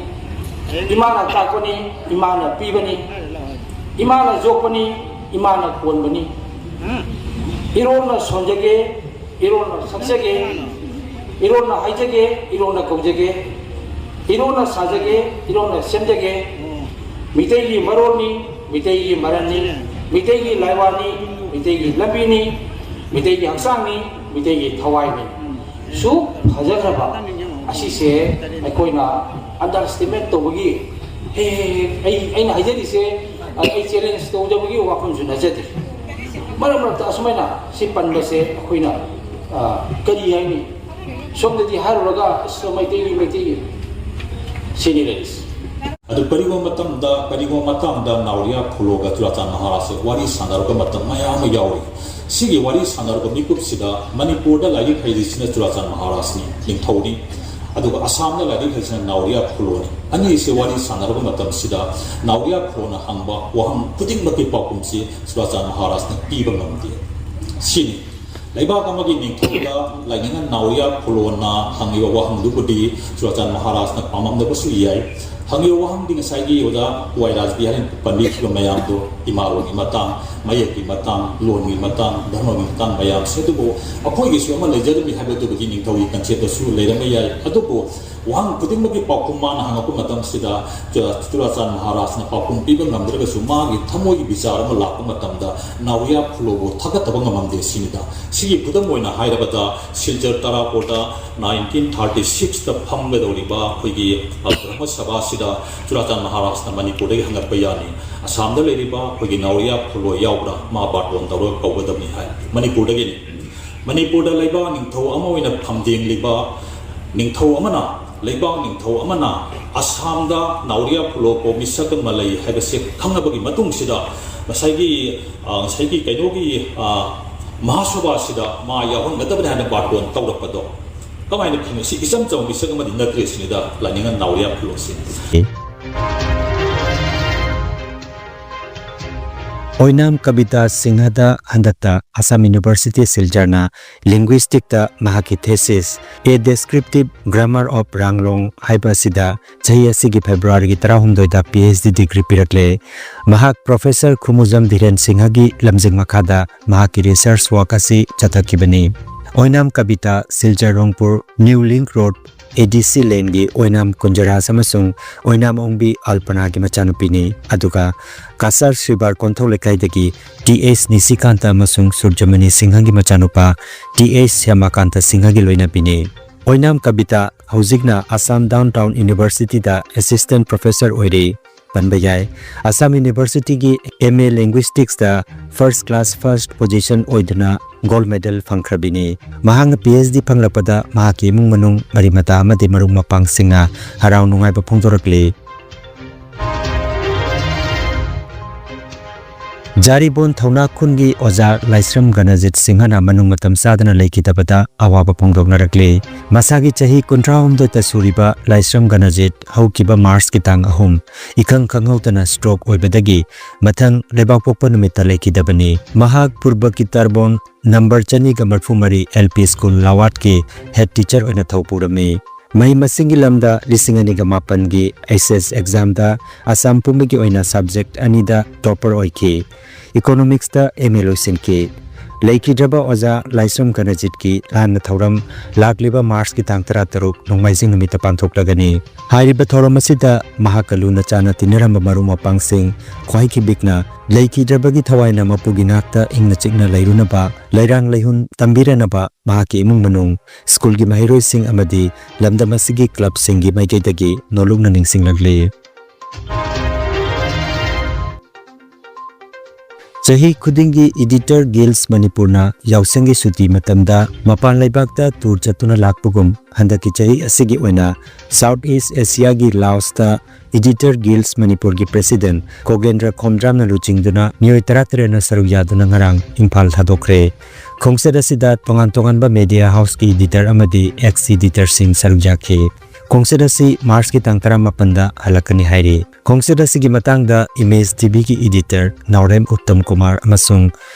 ꯏꯃꯥꯅ ꯇꯥꯛꯄꯅꯤ, ꯏꯃꯥꯅ ꯄꯤꯕꯅꯤ, ꯏꯃꯥꯅ ꯌꯣꯛꯄꯅꯤ, ꯏꯃꯥꯅ ꯀꯣꯟꯕꯅꯤ꯫ ꯏꯔꯣꯜꯅ ꯁꯣꯟꯖꯒꯦ, ꯏꯔꯣꯜꯅ ꯁꯛꯆꯒꯦ, ꯏꯔꯣꯜꯅ ꯍꯥꯏꯖꯒꯦ, ꯏꯔꯣꯜꯅ ꯀꯧꯖꯒꯦ, ꯏꯔꯣꯜꯅ ꯁꯥꯖꯒꯦ, ꯏꯔꯣꯜꯅ ꯁꯦꯝꯖꯒꯦ꯫ ꯃꯤꯇꯩꯒꯤ ꯃꯔꯣꯜꯅꯤ, ꯃꯤꯇꯩꯒꯤ ꯃꯔꯟꯅꯤ, ꯃꯤꯇꯩꯒꯤ ꯂꯥꯏꯋꯥꯅꯤ, ꯃꯤꯇꯩꯒꯤ ꯂꯝꯕꯤꯅꯤ, ꯃꯤꯇꯩꯒꯤ ꯍꯛꯆꯥꯡꯅꯤ, ꯃꯤꯇꯩꯒꯤ ꯊꯋꯥꯏꯅꯤ꯫ ꯁꯨꯛ ꯐꯖꯈ꯭ꯔꯕ ꯑꯁꯤꯁꯦ ꯑꯩꯈꯣꯏꯅ ꯑꯟꯗꯔꯁꯇꯤꯃꯦꯠ ꯇꯧꯕꯒꯤ, ꯍꯦ, ꯍꯦ, ꯍꯦ, ꯑꯩ, ꯑꯩꯅ ꯍꯥꯏꯖꯔꯤꯁꯦ, ꯑꯩ ꯆꯦꯂꯦꯟꯖ ꯇꯧꯖꯕꯒꯤ ꯋꯥꯐꯝꯁꯨ ꯅꯠꯆꯗꯦ꯫ ꯃꯔꯛ ꯃꯔꯛꯇ ꯑꯁꯨꯃꯥꯏꯅ ꯁꯤ ꯄꯟꯕꯁꯦ ꯑꯩꯈꯣꯏꯅ, ꯑ, ꯀꯔꯤ ꯍꯥꯏꯅꯤ? ꯁꯣꯝꯗꯗꯤ ꯍꯥꯏꯔꯨꯔꯒ, "ꯑꯁ, ꯃꯩꯇꯩꯒꯤ, ꯃꯩꯇꯩꯒꯤ", ꯁꯤꯅꯤ ꯂꯩꯔꯤꯁꯦ꯫ ꯑꯗꯨ ꯀꯔꯤꯒꯨꯝꯕ ꯃꯇꯝꯗ, ꯀꯔꯤꯒꯨꯝꯕ ꯃꯇꯥꯡꯗ ꯅꯥꯎꯔꯤꯌꯥ ꯈꯨꯂꯣꯒ ꯆꯨꯔꯥꯆꯥꯟ ꯃꯍꯥꯔꯥꯖꯁꯦ ꯋꯥꯔꯤ ꯁꯥꯟꯅꯔꯛꯄ ꯃꯇꯝ ꯃꯌꯥꯝ ꯑꯃ ꯌꯥꯎꯔꯤ꯫ ꯁꯤꯒꯤ ꯋꯥꯔꯤ ꯁꯥꯟꯅꯔꯛꯄ ꯃꯤꯀꯨꯞꯁꯤꯗ ꯃꯅꯤꯄꯨꯔꯗ ꯂꯥꯏꯔꯤꯛ ꯍꯩꯔꯤꯁꯤꯅ ꯆꯨꯔꯥꯆꯥꯟ ꯃꯍꯥꯔꯥꯖꯅꯤ, ꯅꯤꯡꯊꯧꯅꯤ, ꯑꯗꯨꯒ ꯑꯁꯥꯝꯗ ꯂꯥꯏꯔꯤꯛ ꯍꯩꯔꯤꯁꯤꯅ ꯅꯥꯎꯔꯤꯌꯥ ꯈꯨꯂꯣꯅꯤ꯫ ꯑꯅꯤꯁꯦ ꯋꯥꯔꯤ ꯁꯥꯟꯅꯔꯛꯄ ꯃꯇꯝꯁꯤꯗ ꯅꯥꯎꯔꯤꯌꯥ ꯈꯨꯂꯣꯅ ꯍꯪꯕ ꯋꯥꯍꯪ ꯈꯨꯗꯤꯡꯃꯛꯀꯤ ꯄꯥꯎꯈꯨꯝꯁꯤ ꯆꯨꯔꯥꯆꯥꯟ ꯃꯍꯥꯔꯥꯖꯅ ꯄꯤꯕ ꯉꯝꯗꯦ꯫ ꯁꯤꯅꯤ꯫ ꯂꯩꯕꯥꯛ ꯑꯃꯒꯤ ꯅꯤꯡꯊꯧꯗ ꯂꯥꯏꯅꯤꯡꯉ ꯅꯥꯎꯔꯤꯌꯥ ꯐꯨꯂꯣꯟꯅ ꯍꯪꯉꯤꯕ ꯋꯥꯍꯪꯗꯨꯕꯨꯗꯤ ꯆꯨꯔꯥꯆꯥꯟ ꯃꯍꯥꯔꯥꯖꯅ ꯄꯥꯝꯂꯝꯗꯕꯁꯨ ꯌꯥꯏ꯫ ꯍꯪꯉꯤꯕ ꯋꯥꯍꯪꯗꯤ ꯉꯁꯥꯏꯒꯤ ꯑꯣꯖꯥ ꯋꯥꯏ ꯔꯥꯖꯕꯤꯍꯥꯔꯤꯅ ꯄꯟꯕꯤꯈꯤꯕ ꯃꯌꯥꯝꯗꯣ, ꯏꯃꯥꯂꯣꯟꯒꯤ ꯃꯇꯥꯡ, ꯃꯌꯦꯛꯀꯤ ꯃꯇꯥꯡ, ꯂꯣꯟꯒꯤ ꯃꯇꯥꯡ, ꯙꯔꯃꯒꯤ ꯃꯇꯥꯡ ꯃꯌꯥꯝꯁꯦ꯫ ꯑꯗꯨꯕꯨ ꯑꯩꯈꯣꯏꯒꯤꯁꯨ ꯑꯃ ꯂꯩꯖꯔꯝꯃꯤ ꯍꯥꯏꯕꯗꯨꯕꯨꯗꯤ ꯅꯤꯡꯊꯧꯒꯤ ꯀꯟꯁꯦꯞꯇꯁꯨ ꯂꯩꯔꯝꯕ ꯌꯥꯏ꯫ ꯑꯗꯨꯕꯨ ꯋꯥꯍꯪ ꯈꯨꯗꯤꯡꯃꯛꯀꯤ ꯄꯥꯎꯈꯨꯝ ꯃꯥꯅ ꯍꯪꯉꯛꯄ ꯃꯇꯝꯁꯤꯗ ꯆꯨꯔꯥ-, ꯆꯨꯔꯥꯆꯥꯟ ꯃꯍꯥꯔꯥꯖꯅ ꯄꯥꯎꯈꯨꯝ ꯄꯤꯕ ꯉꯝꯗ꯭ꯔꯒꯁꯨ, ꯃꯥꯒꯤ ꯊꯃꯣꯏꯒꯤ ꯕꯤꯆꯥꯔ ꯑꯃ ꯂꯥꯛꯄ ꯃꯇꯝꯗ ꯅꯥꯎꯔꯤꯌꯥ ꯐꯨꯂꯣꯕꯨ ꯊꯥꯒꯠꯇꯕ ꯉꯝꯃꯝꯗꯦ ꯁꯤꯅꯤꯗ꯫ ꯁꯤꯒꯤ ꯈꯨꯗꯝ ꯑꯣꯏꯅ ꯍꯥꯏꯔꯕꯗ, ꯁꯤꯜꯆꯔ ꯇꯔꯥꯄꯨꯔꯗ ꯅꯥꯏꯟꯇꯤꯟ ꯊꯥꯔꯇꯤ ꯁꯤꯛꯁꯇ ꯐꯝꯒꯗꯧꯔꯤꯕ ꯑꯩꯈꯣꯏꯒꯤ, ꯑ, ꯙꯔꯃ ꯁꯚꯥꯁꯤꯗ ꯆꯨꯔꯥꯆꯥꯟ ꯃꯍꯥꯔꯥꯖꯅ ꯃꯅꯤꯄꯨꯔꯗꯒꯤ ꯍꯪꯉꯛꯄ ꯌꯥꯅꯤ, "ꯑꯁꯥꯝꯗ ꯂꯩꯔꯤꯕ ꯑꯩꯈꯣꯏꯒꯤ ꯅꯥꯎꯔꯤꯌꯥ ꯐꯨꯂꯣ ꯌꯥꯎꯕ꯭ꯔꯥ? ꯃꯥ ꯕꯥꯔꯇꯣꯟ ꯇꯧꯔꯒ ꯀꯧꯒꯗꯕꯅꯤ" ꯍꯥꯏ꯫ ꯃꯅꯤꯄꯨꯔꯗꯒꯤꯅꯤ꯫ ꯃꯅꯤꯄꯨꯔꯗ ꯂꯩꯕꯥꯛ ꯅꯤꯡꯊꯧ ꯑꯃ ꯑꯣꯏꯅ ꯐꯝꯗꯦꯡꯂꯤꯕ ꯅꯤꯡꯊꯧ ꯑꯃꯅ, ꯂꯩꯕꯥꯛ ꯅꯤꯡꯊꯧ ꯑꯃꯅ ꯑꯁꯥꯝꯗ ꯅꯥꯎꯔꯤꯌꯥ ꯐꯨꯂꯣ ꯀꯧꯕ ꯃꯤꯁꯛ ꯑꯃ ꯂꯩ ꯍꯥꯏꯕꯁꯦ ꯈꯪꯂꯕꯒꯤ ꯃꯇꯨꯡꯁꯤꯗ, ꯉꯁꯥꯏꯒꯤ, ꯑ, ꯉꯁꯥꯏꯒꯤ ꯀꯩꯅꯣꯒꯤ, ꯑ, ꯃꯍꯥꯁꯚꯥꯁꯤꯗ ꯃꯥ ꯌꯥꯎꯍꯟꯒꯗꯕꯅꯤ ꯍꯥꯏꯅ ꯕꯥꯔꯇꯣꯟ ꯇꯧꯔꯛꯄꯗꯣ ꯀꯃꯥꯏꯅ ꯈꯪꯉꯤ? ꯁꯤ ꯏꯆꯝ ꯆꯝꯕ ꯃꯤꯁꯛ ꯑꯃꯗꯤ ꯅꯠꯇ꯭ꯔꯦ ꯁꯤꯅꯤꯗ ꯂꯥꯏꯅꯤꯡꯉ ꯅꯥꯎꯔꯤꯌꯥ ꯐꯨꯂꯣꯁꯤ꯫ ꯑꯣꯏꯅꯥꯝ ꯀꯕꯤꯇꯥ ꯁꯤꯡꯍꯗ ꯍꯟꯗꯛꯇ ꯑꯁꯥꯝ ꯌꯨꯅꯤꯚꯔꯁꯤꯇꯤ ꯁꯤꯜꯆꯔꯅ ꯂꯤꯡꯒ꯭ꯋꯤꯁꯇꯤꯛꯇ ꯃꯍꯥꯛꯀꯤ thesis A Descriptive Grammar of Ranglong ꯍꯥꯏꯕ ꯑꯁꯤꯗ ꯆꯍꯤ ꯑꯁꯤꯒꯤ ꯐꯦꯕ꯭ꯔꯨꯋꯥꯔꯤꯒꯤ ꯇꯔꯥꯍꯨꯝꯗꯣꯏꯗ PhD degree ꯄꯤꯔꯛꯂꯦ꯫ ꯃꯍꯥꯛ ꯄ꯭ꯔꯣꯐꯦꯁꯔ ꯈꯨꯃꯨꯖꯝ ꯙꯤꯔꯦꯟ ꯁꯤꯡꯍꯒꯤ ꯂꯝꯖꯤꯡ ꯃꯈꯥꯗ ꯃꯍꯥꯛꯀꯤ research work ꯑꯁꯤ ꯆꯠꯊꯈꯤꯕꯅꯤ꯫ ꯑꯣꯏꯅꯥꯝ ꯀꯕꯤꯇꯥ Silchar ꯔꯣꯡꯄꯨꯔ New Link Road ADC Laneꯒꯤ ꯑꯣꯏꯅꯥꯝ ꯀꯨꯟꯖꯔꯥꯖ ꯑꯃꯁꯨꯡ ꯑꯣꯏꯅꯥꯝ ꯑꯣꯡꯕꯤ ꯑꯜꯄꯅꯥꯒꯤ ꯃꯆꯥꯅꯨꯄꯤꯅꯤ꯫ ꯑꯗꯨꯒ ꯀꯥꯁꯥꯔ ꯁꯤꯕꯥꯔ ꯀꯣꯟꯊꯧ ꯂꯩꯀꯥꯏꯗꯒꯤ Th ꯅꯤꯁꯤꯀꯥꯟꯇ ꯑꯃꯁꯨꯡ ꯁꯨꯔꯖꯃꯅꯤ ꯁꯤꯡꯍꯒꯤ ꯃꯆꯥꯅꯨꯄꯥ Th ꯁ꯭ꯌꯥꯃꯥꯀꯥꯟꯇ ꯁꯤꯡꯍꯒꯤ ꯂꯣꯏꯅꯕꯤꯅꯤ꯫ ꯑꯣꯏꯅꯥꯝ ꯀꯕꯤꯇꯥ ꯍꯧꯖꯤꯛꯅ ꯑꯁꯥꯝ ꯗꯥꯎꯟ ꯇꯥꯎꯟ ꯌꯨꯅꯤꯚꯔꯁꯤꯇꯤꯗ assistant professor ꯑꯣꯏꯔꯤ꯫ ꯄꯟꯕ ꯌꯥꯏ, ꯑꯁꯥꯝ ꯌꯨꯅꯤꯚꯔꯁꯤꯇꯤꯒꯤ M A Linguisticsꯇ first class first position ꯑꯣꯏꯗꯨꯅ gold medal ꯐꯪꯈ꯭ꯔꯕꯤꯅꯤ꯫ ꯃꯍꯥꯛꯅ PhD ꯐꯪꯂꯛꯄꯗ ꯃꯍꯥꯛꯀꯤ ꯏꯃꯨꯡ ꯃꯅꯨꯡ, ꯃꯔꯤ ꯃꯇꯥ ꯑꯃꯗꯤ ꯃꯔꯨꯞ ꯃꯄꯥꯡꯁꯤꯡꯅ ꯍꯔꯥꯎ ꯅꯨꯡꯉꯥꯏꯕ ꯐꯣꯡꯗꯣꯔꯛꯂꯤ꯫ ꯖꯥꯔꯤꯕꯣꯟ ꯊꯧꯅꯥ ꯈꯨꯟꯒꯤ ꯑꯣꯖꯥ ꯂꯥꯏꯁ꯭ꯔꯝ ꯒꯅꯖꯤꯠ ꯁꯤꯡꯍꯅ ꯃꯅꯨꯡ ꯃꯇꯝ ꯆꯥꯗꯅ ꯂꯩꯈꯤꯗꯕꯗ ꯑꯋꯥꯕ ꯐꯣꯡꯗꯣꯛꯅꯔꯛꯂꯤ꯫ ꯃꯁꯥꯒꯤ ꯆꯍꯤ ꯀꯨꯟꯊ꯭ꯔꯥꯍꯨꯝꯗꯣꯏꯗ ꯁꯨꯔꯤꯕ ꯂꯥꯏꯁ꯭ꯔꯝ ꯒꯅꯖꯤꯠ ꯍꯧꯈꯤꯕ ꯃꯥꯔꯆꯀꯤ ꯇꯥꯡ ꯑꯍꯨꯝ ꯏꯈꯪ ꯈꯪꯍꯧꯗꯅ ꯁ꯭ꯇ꯭ꯔꯣꯛ ꯑꯣꯏꯕꯗꯒꯤ ꯃꯊꯪ ꯂꯩꯕꯥꯛꯄꯣꯛꯄ ꯅꯨꯃꯤꯠꯇ ꯂꯩꯈꯤꯗꯕꯅꯤ꯫ ꯃꯍꯥꯛ ꯄꯨꯔꯕ ꯀꯤꯇꯥꯔꯕꯣꯟ ꯅꯝꯕꯔ ꯆꯅꯤꯒ ꯃꯔꯤꯐꯨ ꯃꯔꯤ ꯑꯦꯜ ꯄꯤ ꯁ꯭ꯀꯨꯜ ꯂꯥꯋꯥꯠꯀꯤ ꯍꯦꯗ ꯇꯤꯆꯔ ꯑꯣꯏꯅ ꯊꯧ ꯄꯨꯔꯝꯃꯤ꯫ ꯃꯍꯩ ꯃꯁꯤꯡꯒꯤ ꯂꯝꯗ ꯂꯤꯁꯤꯡ ꯑꯅꯤꯒ ꯃꯥꯄꯟꯒꯤ ꯑꯩꯆ ꯑꯦꯁ ꯑꯦꯛꯖꯥꯝꯗ ꯑꯁꯥꯝ ꯄꯨꯝꯕꯒꯤ ꯑꯣꯏꯅ ꯁꯕꯖꯦꯛ ꯑꯅꯤꯗ ꯇꯣꯄꯔ ꯑꯣꯏꯈꯤ꯫ ꯏꯀꯣꯅꯣꯃꯤꯛꯁꯇ ꯑꯦꯝ ꯑꯦ ꯂꯣꯏꯁꯤꯟꯈꯤ꯫ ꯂꯩꯈꯤꯗ꯭ꯔꯕ ꯑꯣꯖꯥ ꯂꯥꯏꯁ꯭ꯔꯝ ꯒꯅꯖꯤꯠꯀꯤ ꯂꯥꯟꯅ ꯊꯧꯔꯝ ꯂꯥꯛꯂꯤꯕ ꯃꯥꯔꯆꯀꯤ ꯇꯥꯡ ꯇꯔꯥꯇꯔꯨꯛ ꯅꯣꯡꯃꯥꯏꯖꯤꯡ ꯅꯨꯃꯤꯠꯇ ꯄꯥꯡꯊꯣꯛꯂꯒꯅꯤ꯫ ꯍꯥꯏꯔꯤꯕ ꯊꯧꯔꯝ ꯑꯁꯤꯗ ꯃꯍꯥꯛꯀ ꯂꯨꯅ ꯆꯥꯟꯅ ꯇꯤꯟꯅꯔꯝꯕ ꯃꯔꯨꯞ ꯃꯄꯥꯡꯁꯤꯡ ꯈ꯭ꯋꯥꯏꯈꯤ ꯕꯤꯛꯅ ꯂꯩꯈꯤꯗ꯭ꯔꯕꯒꯤ ꯊꯋꯥꯏꯅ ꯃꯄꯨꯒꯤ ꯅꯥꯛꯇ ꯏꯪꯅ ꯆꯤꯛꯅ ꯂꯩꯔꯨꯅꯕ, ꯂꯩꯔꯥꯡ ꯂꯩꯍꯨꯟ ꯇꯝꯕꯤꯔꯅꯕ ꯃꯍꯥꯛꯀꯤ ꯏꯃꯨꯡ ꯃꯅꯨꯡ, ꯁ꯭ꯀꯨꯜꯒꯤ ꯃꯍꯩꯔꯣꯏꯁꯤꯡ ꯑꯃꯗꯤ ꯂꯝꯗꯝ ꯑꯁꯤꯒꯤ ꯀ꯭ꯂꯕꯁꯤꯡꯒꯤ ꯃꯥꯏꯀꯩꯗꯒꯤ ꯅꯣꯂꯨꯛꯅ ꯅꯤꯡꯁꯤꯡꯂꯛꯂꯤ꯫ ꯆꯍꯤ ꯈꯨꯗꯤꯡꯒꯤ ꯏꯗꯤꯇꯔ ꯒꯤꯜꯁ ꯃꯅꯤꯄꯨꯔꯅ ꯌꯥꯎꯁꯪꯒꯤ ꯁꯨꯇꯤ ꯃꯇꯝꯗ ꯃꯄꯥꯟ ꯂꯩꯕꯥꯛꯇ ꯇꯨꯔ ꯆꯠꯇꯨꯅ ꯂꯥꯛꯄꯒꯨꯝ, ꯍꯟꯗꯛꯀꯤ ꯆꯍꯤ ꯑꯁꯤꯒꯤ ꯑꯣꯏꯅ ꯁꯥꯎꯠ ꯏꯁ ꯑꯦꯁꯤꯌꯥꯒꯤ ꯂꯥꯑꯣꯁꯇ ꯏꯗꯤꯇꯔ ꯒꯤꯜꯁ ꯃꯅꯤꯄꯨꯔꯒꯤ ꯄ꯭ꯔꯦꯁꯤꯗꯦꯟꯠ ꯈꯣꯒꯦꯟꯗ꯭ꯔ ꯈꯣꯝꯗ꯭ꯔꯥꯝꯅ ꯂꯨꯆꯤꯡꯗꯨꯅ ꯃꯤꯑꯣꯏ ꯇꯔꯥꯇꯔꯦꯠꯅ ꯁꯔꯨꯛ ꯌꯥꯗꯨꯅ ꯉꯔꯥꯡ ꯏꯝꯐꯥꯜ ꯊꯥꯗꯣꯛꯈ꯭ꯔꯦ꯫ ꯈꯣꯡꯆꯠ ꯑꯁꯤꯗ ꯇꯣꯉꯥꯟ ꯇꯣꯉꯥꯟꯕ ꯃꯦꯗꯤꯌꯥ ꯍꯥꯎꯁꯀꯤ ꯏꯗꯤꯇꯔ ꯑꯃꯗꯤ ꯑꯦꯛꯁ ꯏꯗꯤꯇꯔꯁꯤꯡ ꯁꯔꯨꯛ ꯌꯥꯈꯤ꯫ ꯈꯣꯡꯆꯠ ꯑꯁꯤ ꯃꯥꯔꯆꯀꯤ ꯇꯥꯡ ꯇꯔꯥꯃꯥꯄꯟꯗ ꯍꯜꯂꯛꯀꯅꯤ ꯍꯥꯏꯔꯤ꯫ ꯈꯣꯡꯆꯠ ꯑꯁꯤꯒꯤ ꯃꯇꯥꯡꯗ ꯏꯃꯦꯖ ꯇꯤꯚꯤꯒꯤ ꯏꯗꯤꯇꯔ ꯅꯥꯎꯔꯦꯝ ꯎꯠꯇꯝ ꯀꯨꯃꯥꯔ ꯑꯃꯁꯨꯡ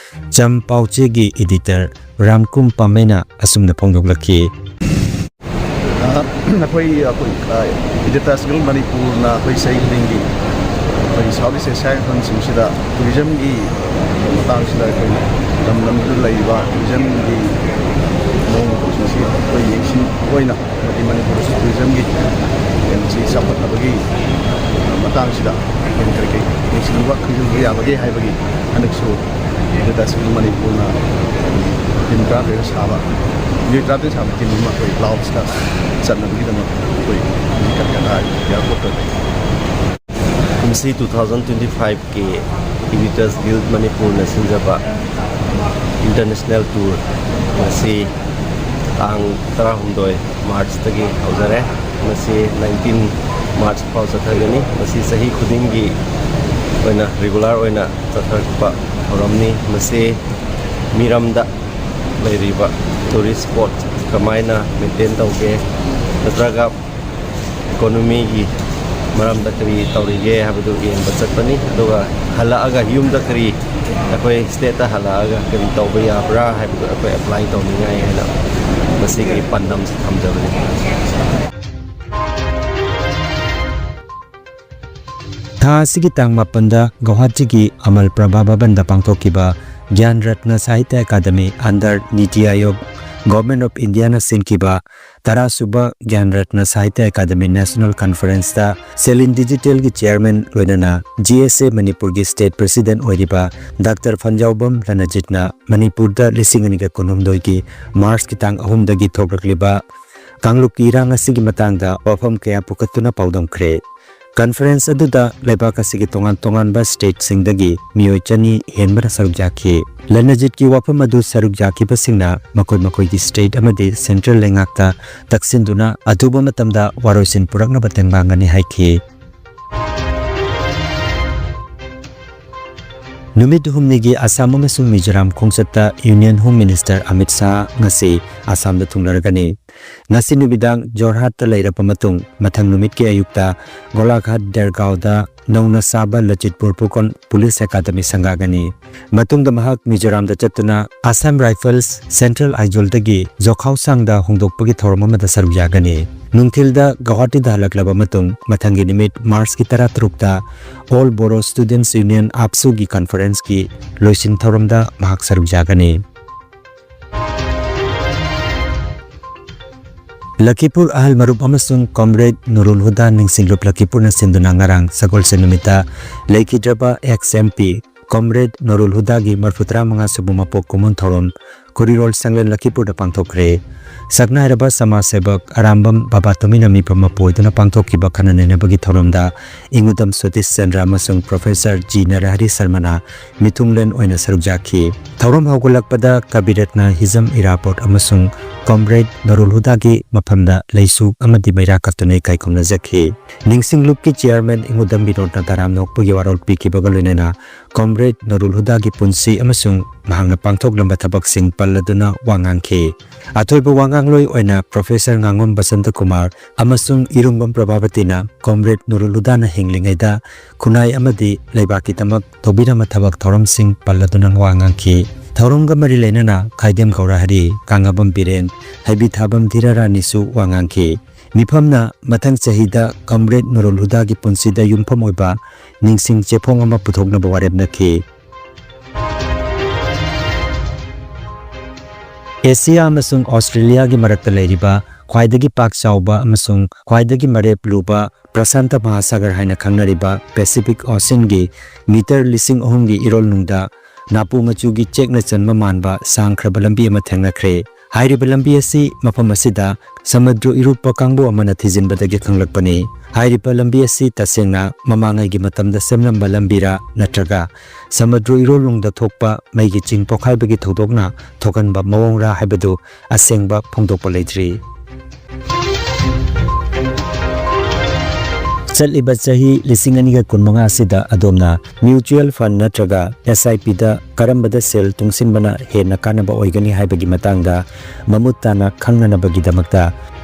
ꯆꯝ ꯄꯥꯎꯆꯦꯒꯤ ꯏꯗꯤꯇꯔ ꯔꯥꯝꯀꯨꯝ ꯄꯥꯝꯃꯩꯅ ꯑꯁꯨꯝꯅ ꯐꯣꯡꯗꯣꯛꯂꯛꯈꯤ꯫ ꯑ, ꯑꯩꯈꯣꯏ ꯑꯩꯈꯣꯏ ꯏꯗꯤꯇꯔꯁ ꯒꯤꯜ ꯃꯅꯤꯄꯨꯔꯅ ꯑꯩꯈꯣꯏ ꯆꯍꯤ ꯈꯨꯗꯤꯡꯒꯤ ꯑꯩꯈꯣꯏ ꯁꯥꯎꯠ ꯏꯁ ꯑꯦꯁꯤꯌꯥꯒꯤ ꯃꯐꯝꯁꯤꯡꯁꯤꯗ ꯇꯨꯔꯤꯖꯝꯒꯤ ꯃꯇꯥꯡꯁꯤꯗ ꯑꯩꯈꯣꯏ ꯂꯝ ꯂꯝꯗꯨꯗ ꯂꯩꯔꯤꯕ ꯇꯨꯔꯤꯖꯝꯒꯤ ꯃꯑꯣꯡ ꯃꯇꯧꯁꯤꯡꯁꯤ ꯑꯩꯈꯣꯏ ꯌꯦꯡꯁꯤꯟꯕ ꯑꯣꯏꯅ ꯑꯃꯗꯤ ꯃꯅꯤꯄꯨꯔꯗꯁꯨ ꯇꯨꯔꯤꯖꯝꯒꯤ ꯀꯩꯅꯣꯁꯤ ꯆꯥꯎꯈꯠꯅꯕꯒꯤ ꯃꯇꯥꯡꯁꯤꯗ ꯑꯩꯈꯣꯏꯅ ꯀꯔꯤ ꯀꯔꯤ ꯌꯦꯡꯁꯤꯟꯕ ꯈꯪꯖꯤꯟꯕ ꯌꯥꯕꯒꯦ ꯍꯥꯏꯕꯒꯤ ꯍꯟꯗꯛꯁꯨ ꯏꯗꯤꯇꯔꯁ ꯒꯤꯜ ꯃꯅꯤꯄꯨꯔꯅ ꯇꯤꯝ ꯇꯔꯥꯇꯔꯦꯠ ꯁꯥꯕ, ꯃꯤꯑꯣꯏ ꯇꯔꯥꯇꯔꯦꯠ ꯁꯥꯕ ꯇꯤꯝ ꯑꯃ ꯑꯩꯈꯣꯏ ꯂꯥꯑꯣꯁꯇ ꯆꯠꯅꯕꯒꯤꯗꯃꯛ ꯑꯩꯈꯣꯏ ꯍꯧꯖꯤꯛ ꯀꯜꯀꯇꯥ ꯑꯦꯌꯥꯔꯄꯣꯔꯠꯇ ꯂꯩ꯫ ꯀꯨꯝꯁꯤ ꯇꯨ ꯊꯥꯎꯖꯟ ꯇ꯭ꯋꯦꯟꯇꯤ ꯐꯥꯏꯚꯀꯤ ꯏꯗꯤꯇꯔꯁ ꯒꯤꯜ ꯃꯅꯤꯄꯨꯔꯅ ꯁꯤꯟꯖꯕ ꯏꯟꯇꯔꯅꯦꯁꯅꯦꯜ ꯇꯨꯔ ꯉꯁꯤ ꯇꯥꯡ ꯇꯔꯥꯍꯨꯝꯗꯣꯏ ꯃꯥꯔꯆꯇꯒꯤ ꯍꯧꯖꯔꯦ꯫ ꯃꯁꯤ ꯅꯥꯏꯟꯇꯤꯟ ꯃꯥꯔꯆ ꯐꯥꯎ ꯆꯠꯊꯒꯅꯤ꯫ ꯃꯁꯤ ꯆꯍꯤ ꯈꯨꯗꯤꯡꯒꯤ ꯑꯣꯏꯅ ꯔꯤꯒꯨꯂꯔ ꯑꯣꯏꯅ ꯆꯠꯊꯔꯛꯄ ꯊꯧꯔꯝꯅꯤ꯫ ꯃꯁꯤ ꯃꯤꯔꯝꯗ ꯂꯩꯔꯤꯕ ꯇꯨꯔꯤꯁ ꯁ꯭ꯄꯣꯠ ꯀꯃꯥꯏꯅ ꯃꯦꯟꯇꯦꯟ ꯇꯧꯒꯦ, ꯅꯠꯇ꯭ꯔꯒ ꯏꯀꯣꯅꯣꯃꯤꯒꯤ ꯃꯔꯝꯗ ꯀꯔꯤ ꯇꯧꯔꯤꯒꯦ ꯍꯥꯏꯕꯗꯨ ꯌꯦꯡꯕ ꯆꯠꯄꯅꯤ꯫ ꯑꯗꯨꯒ ꯍꯜꯂꯛꯑꯒ ꯌꯨꯝꯗ ꯀꯔꯤ, ꯑꯩꯈꯣꯏ ꯁ꯭ꯇꯦꯠꯇ ꯍꯜꯂꯛꯑꯒ ꯀꯔꯤ ꯇꯧꯕ ꯌꯥꯕ꯭ꯔꯥ ꯍꯥꯏꯕꯗꯨ ꯑꯩꯈꯣꯏ ꯑꯦꯄ꯭ꯂꯥꯏ ꯇꯧꯅꯤꯡꯉꯥꯏ ꯍꯥꯏꯅ ꯃꯁꯤꯒꯤ ꯄꯥꯟꯗꯝꯁꯤ ꯊꯝꯖꯕꯅꯤ꯫ ꯊꯥ ꯑꯁꯤꯒꯤ ꯇꯥꯡ ꯃꯥꯄꯟꯗ ꯒꯧꯍꯥꯇꯤꯒꯤ ꯑꯃꯜ ꯄ꯭ꯔꯚꯥ ꯚꯕꯟꯗ ꯄꯥꯡꯊꯣꯛꯈꯤꯕ Gyan Ratna Sahitya academy under NITI Aayog, Government of Indiaꯅ ꯁꯤꯟꯈꯤꯕ ꯇꯔꯥꯁꯨꯕ ꯒ꯭ꯌꯥꯟ ꯔꯠꯅ ꯁꯥꯍꯤꯇ꯭ꯌ ꯑꯦꯀꯥꯗꯃꯤ National Conferenceꯇ ꯁꯦꯂꯤꯟ ꯗꯤꯖꯤꯇꯦꯜꯒꯤ ꯆꯤꯌꯔꯃꯦꯟ ꯂꯣꯏꯅꯅ GSA ꯃꯅꯤꯄꯨꯔꯒꯤ ꯁ꯭ꯇꯦꯠ ꯄ꯭ꯔꯦꯁꯤꯗꯦꯟꯠ ꯑꯣꯏꯔꯤꯕ ꯗꯥꯛꯇꯔ ꯐꯟꯖꯥꯎꯕꯝ ꯔꯅꯖꯤꯠꯅ ꯃꯅꯤꯄꯨꯔꯗ ꯂꯤꯁꯤꯡ ꯑꯅꯤꯒ ꯀꯨꯟꯍꯨꯝꯗꯣꯏꯒꯤ ꯃꯥꯔꯆꯀꯤ ꯇꯥꯡ ꯑꯍꯨꯝꯗꯒꯤ ꯊꯣꯛꯂꯛꯂꯤꯕ ꯀꯥꯡꯂꯨꯞꯀꯤ ꯏꯔꯥꯡ ꯑꯁꯤꯒꯤ ꯃꯇꯥꯡꯗ ꯋꯥꯐꯝ ꯀꯌꯥ ꯄꯨꯈꯠꯇꯨꯅ ꯄꯥꯎꯗꯝꯈ꯭ꯔꯦ꯫ ꯀꯟꯐꯔꯦꯟꯁ ꯑꯗꯨꯗ ꯂꯩꯕꯥꯛ ꯑꯁꯤꯒꯤ ꯇꯣꯉꯥꯟ ꯇꯣꯉꯥꯟꯕ ꯁ꯭ꯇꯦꯠꯁꯤꯡꯗꯒꯤ ꯃꯤꯑꯣꯏ ꯆꯅꯤ ꯍꯦꯟꯕꯅ ꯁꯔꯨꯛ ꯌꯥꯈꯤ꯫ ꯂꯅꯖꯤꯠꯀꯤ ꯋꯥꯐꯝ ꯑꯗꯨ ꯁꯔꯨꯛ ꯌꯥꯈꯤꯕꯁꯤꯡꯅ ꯃꯈꯣꯏ ꯃꯈꯣꯏꯒꯤ ꯁ꯭ꯇꯦꯠ ꯑꯃꯗꯤ ꯁꯦꯟꯇ꯭ꯔꯦꯜ ꯂꯩꯉꯥꯛꯇ ꯇꯛꯁꯤꯟꯗꯨꯅ ꯑꯊꯨꯕ ꯃꯇꯝꯗ ꯋꯥꯔꯣꯏꯁꯤꯟ ꯄꯨꯔꯛꯅꯕ ꯇꯦꯡꯕꯥꯡꯒꯅꯤ ꯍꯥꯏꯈꯤ꯫ ꯅꯨꯃꯤꯠ ꯍꯨꯝꯅꯤꯒꯤ ꯑꯁꯥꯝ ꯑꯃꯁꯨꯡ ꯃꯤꯖꯣꯔꯥꯝ ꯈꯣꯡꯆꯠꯇ union home minister Amit Shah ꯉꯁꯤ ꯑꯁꯥꯝꯗ ꯊꯨꯡꯂꯔꯒꯅꯤ꯫ ꯉꯁꯤ ꯅꯨꯃꯤꯗꯥꯡ ꯖꯣꯔꯍꯥꯠꯇ ꯂꯩꯔꯕ ꯃꯇꯨꯡ ꯃꯊꯪ ꯅꯨꯃꯤꯠꯀꯤ ꯑꯌꯨꯛꯇ ꯒꯣꯂꯥꯘꯥꯠ ꯗꯦꯔꯒꯥꯎꯗ ꯅꯧꯅ ꯁꯥꯕ ꯂꯆꯤꯠꯄꯨꯔ ꯄꯨꯀꯣꯟ ꯄꯨꯂꯤꯁ ꯑꯦꯀꯥꯗꯃꯤ ꯁꯪꯒꯥꯒꯅꯤ꯫ ꯃꯇꯨꯡꯗ ꯃꯍꯥꯛ ꯃꯤꯖꯣꯔꯥꯝꯗ ꯆꯠꯇꯨꯅ ꯑꯁꯥꯝ ꯔꯥꯏꯐꯜꯁ ꯁꯦꯟꯇ꯭ꯔꯦꯜ ꯑꯥꯏꯖꯣꯜꯗꯒꯤ ꯖꯣꯈꯥꯎꯁꯥꯡꯗ ꯍꯣꯡꯗꯣꯛꯄꯒꯤ ꯊꯧꯔꯝ ꯑꯃꯗ ꯁꯔꯨꯛ ꯌꯥꯒꯅꯤ꯫ ꯅꯨꯡꯊꯤꯜꯗ ꯒꯧꯍꯥꯇꯤꯗ ꯍꯜꯂꯛꯂꯕ ꯃꯇꯨꯡ ꯃꯊꯪꯒꯤ ꯅꯨꯃꯤꯠ ꯃꯥꯔꯆꯀꯤ ꯇꯔꯥꯇꯔꯨꯛꯇ All Bodo Students Union, ABSUꯒꯤ ꯀꯟꯐꯔꯦꯟꯁꯀꯤ ꯂꯣꯏꯁꯤꯟ ꯊꯧꯔꯝꯗ ꯃꯍꯥꯛ ꯁꯔꯨꯛ ꯌꯥꯒꯅꯤ꯫ ꯂꯈꯤꯄꯨꯔ ꯑꯍꯜ ꯃꯔꯨꯞ ꯑꯃꯁꯨꯡ ꯀꯣꯝꯔꯦꯗ ꯅꯨꯔꯨꯜ ꯍꯨꯗꯥ ꯅꯤꯡꯁꯤꯡꯂꯨꯞ ꯂꯈꯤꯄꯨꯔꯅ ꯁꯤꯟꯗꯨꯅ ꯉꯔꯥꯡ ꯁꯒꯣꯜꯁꯦꯟ ꯅꯨꯃꯤꯠꯇ ꯂꯩꯈꯤꯗ꯭ꯔꯕ ex MP ꯀꯣꯝꯔꯦꯗ ꯅꯨꯔꯨꯜ ꯍꯨꯗꯥꯒꯤ ꯃꯔꯐꯨꯇꯔꯥ ꯃꯉꯥ ꯁꯨꯕ ꯃꯄꯣꯛ ꯀꯨꯝꯑꯣꯟ ꯊꯧꯔꯝ ꯈꯨꯔꯤꯔꯣꯜ ꯁꯪꯂꯦꯟ ꯂꯈꯤꯄꯨꯔꯗ ꯄꯥꯡꯊꯣꯛꯈ꯭ꯔꯦ꯫ ꯁꯛꯅꯥꯏꯔꯕ ꯁꯃꯥꯖ ꯁꯦꯕꯛ ꯑꯔꯥꯝꯕꯝ ꯕꯕꯥ ꯇꯣꯃꯤꯅ ꯃꯤꯐꯝ ꯃꯄꯨ ꯑꯣꯏꯗꯨꯅ ꯄꯥꯡꯊꯣꯛꯈꯤꯕ ꯈꯟꯅ ꯅꯩꯅꯕꯒꯤ ꯊꯧꯔꯝꯗ ꯏꯪꯉꯨꯗꯝ ꯁꯇꯤꯁ ꯆꯟꯗ꯭ꯔ ꯑꯃꯁꯨꯡ ꯄ꯭ꯔꯣꯐꯦꯁꯔ ꯖꯤ ꯅꯔꯍꯔꯤ ꯁꯔꯃꯅ ꯃꯤꯊꯨꯡꯂꯦꯟ ꯑꯣꯏꯅ ꯁꯔꯨꯛ ꯌꯥꯈꯤ꯫ ꯊꯧꯔꯝ ꯍꯧꯒꯠꯂꯛꯄꯗ ꯀꯕꯤꯔꯠꯅ ꯍꯤꯖꯝ ꯏꯔꯥꯕꯣꯠ ꯑꯃꯁꯨꯡ ꯀꯣꯝꯔꯦꯗ ꯅꯨꯔꯨꯜ ꯍꯨꯗꯥꯒꯤ ꯃꯐꯝꯗ ꯂꯩꯁꯨ ꯑꯃꯗꯤ ꯃꯩꯔꯥ ꯀꯠꯇꯨꯅ ꯏꯀꯥꯏ ꯈꯨꯝꯅꯖꯈꯤ꯫ ꯅꯤꯡꯁꯤꯡ ꯂꯨꯞꯀꯤ ꯆꯤꯌꯥꯔꯃꯦꯟ ꯏꯪꯉꯨꯗꯝ ꯕꯤꯅꯣꯗꯅ ꯇꯔꯥꯝꯅ ꯑꯣꯛꯄꯒꯤ ꯋꯥꯔꯣꯜ ꯄꯤꯈꯤꯕꯒ ꯂꯣꯏꯅꯅ ꯀꯣꯝꯔꯦꯗ ꯅꯨꯔꯨꯜ ꯍꯨꯗꯥꯒꯤ ꯄꯨꯟꯁꯤ ꯑꯃꯁꯨꯡ ꯃꯍꯥꯛꯅ ꯄꯥꯡꯊꯣꯛꯂꯝꯕ ꯊꯕꯛꯁꯤꯡ ꯄꯜꯂꯗꯨꯅ ꯋꯥ ꯉꯥꯡꯈꯤ꯫ ꯑꯊꯣꯏꯕ ꯋꯥꯉꯥꯡꯂꯣꯏ ꯑꯣꯏꯅ ꯄ꯭ꯔꯣꯐꯦꯁꯔ ꯉꯥꯉꯣꯝ ꯕꯁꯟꯇ ꯀꯨꯃꯥꯔ ꯑꯃꯁꯨꯡ ꯏꯔꯨꯝꯕꯝ ꯄ꯭ꯔꯚꯥꯕꯇꯤꯅ ꯀꯣꯝꯔꯦꯗ ꯅꯨꯔꯨꯜ ꯍꯨꯗꯥꯅ ꯍꯤꯡꯂꯤꯉꯩꯗ ꯈꯨꯟꯅꯥꯏ ꯑꯃꯗꯤ ꯂꯩꯕꯥꯛꯀꯤꯗꯃꯛ ꯇꯧꯕꯤꯔꯝꯕ ꯊꯕꯛ ꯊꯧꯔꯝꯁꯤꯡ ꯄꯜꯂꯗꯨꯅ ꯋꯥ ꯉꯥꯡꯈꯤ꯫ ꯊꯧꯔꯝꯒ ꯃꯔꯤ ꯂꯩꯅꯅ ꯈꯥꯏꯗꯦꯝ ꯒꯧꯔꯍꯔꯤ, ꯀꯥꯡꯉꯕꯝ ꯕꯤꯔꯦꯟ, ꯍꯩꯕꯤꯊꯥꯕꯝ ꯙꯤꯔꯥꯔꯥꯅꯤꯁꯨ ꯋꯥ ꯉꯥꯡꯈꯤ꯫ ꯃꯤꯐꯝꯅ ꯃꯊꯪ ꯆꯍꯤꯗ ꯀꯝꯔꯦꯗ ꯅꯨꯔꯨꯜ ꯍꯨꯗꯥꯒꯤ ꯄꯨꯟꯁꯤꯗ ꯌꯨꯝꯐꯝ ꯑꯣꯏꯕ ꯅꯤꯡꯁꯤꯡ ꯆꯦꯐꯣꯡ ꯑꯃ ꯄꯨꯊꯣꯛꯅꯕ ꯋꯥꯔꯦꯞꯅꯈꯤ꯫ ꯑꯦꯁꯤꯌꯥ ꯑꯃꯁꯨꯡ ꯑꯣꯁꯇ꯭ꯔꯦꯂꯤꯌꯥꯒꯤ ꯃꯔꯛꯇ ꯂꯩꯔꯤꯕ ꯈ꯭ꯋꯥꯏꯗꯒꯤ ꯄꯥꯛ ꯆꯥꯎꯕ ꯑꯃꯁꯨꯡ ꯈ꯭ꯋꯥꯏꯗꯒꯤ ꯃꯔꯦꯞ ꯂꯨꯕ ꯄ꯭ꯔꯁꯥꯟꯇ ꯃꯍꯥꯁꯥꯒꯔ ꯍꯥꯏꯅ ꯈꯪꯅꯔꯤꯕ ꯄꯦꯁꯤꯐꯤꯛ ꯑꯣꯁꯤꯟꯒꯤ ꯃꯤꯇꯔ ꯂꯤꯁꯤꯡ ꯑꯍꯨꯝꯒꯤ ꯏꯔꯣꯜꯅꯨꯡꯗ ꯅꯥꯄꯨ ꯃꯆꯨꯒꯤ ꯆꯦꯛꯅ ꯆꯟꯕ ꯃꯥꯟꯕ ꯁꯥꯡꯈ꯭ꯔꯕ ꯂꯝꯕꯤ ꯑꯃ ꯊꯦꯡꯅꯈ꯭ꯔꯦ꯫ ꯍꯥꯏꯔꯤꯕ ꯂꯝꯕꯤ ꯑꯁꯤ ꯃꯐꯝ ꯑꯁꯤꯗ ꯁꯃꯨꯗ꯭ꯔ ꯏꯔꯨꯞꯄ ꯀꯥꯡꯕꯨ ꯑꯃꯅ ꯊꯤꯖꯤꯟꯕꯗꯒꯤ ꯈꯪꯂꯛꯄꯅꯤ꯫ ꯍꯥꯏꯔꯤꯕ ꯂꯝꯕꯤ ꯑꯁꯤ ꯇꯁꯦꯡꯅ ꯃꯃꯥꯡꯉꯩꯒꯤ ꯃꯇꯝꯗ ꯁꯦꯝꯂꯝꯕ ꯂꯝꯕꯤꯔꯥ ꯅꯠꯇ꯭ꯔꯒ ꯁꯃꯨꯗ꯭ꯔ ꯏꯔꯣꯜꯅꯨꯡꯗ ꯊꯣꯛꯄ ꯃꯩꯒꯤ ꯆꯤꯡ ꯄꯣꯛꯈꯥꯏꯕꯒꯤ ꯊꯧꯗꯣꯛꯅ ꯊꯣꯛꯍꯟꯕ ꯃꯑꯣꯡꯔꯥ ꯍꯥꯏꯕꯗꯨ ꯑꯁꯦꯡꯕ ꯐꯣꯡꯗꯣꯛꯄ ꯂꯩꯇ꯭ꯔꯤ꯫ ꯆꯠꯂꯤꯕ ꯆꯍꯤ ꯂꯤꯁꯤꯡ ꯑꯅꯤꯒ ꯀꯨꯟꯃꯉꯥ ꯑꯁꯤꯗ ꯑꯗꯣꯝꯅ ꯃ꯭ꯌꯨꯆꯨꯑꯦꯜ ꯐꯟꯗ ꯅꯠꯇ꯭ꯔꯒ ꯑꯦꯁ ꯑꯥꯏ ꯄꯤꯗ ꯀꯔꯝꯕꯗ ꯁꯦꯜ ꯇꯨꯡꯁꯤꯟꯕꯅ ꯍꯦꯟꯅ ꯀꯥꯟꯅꯕ ꯑꯣꯏꯒꯅꯤ ꯍꯥꯏꯕꯒꯤ ꯃꯇꯥꯡꯗ ꯃꯃꯨꯠ ꯇꯥꯅ ꯈꯪꯅꯅꯕꯒꯤꯗꯃꯛꯇ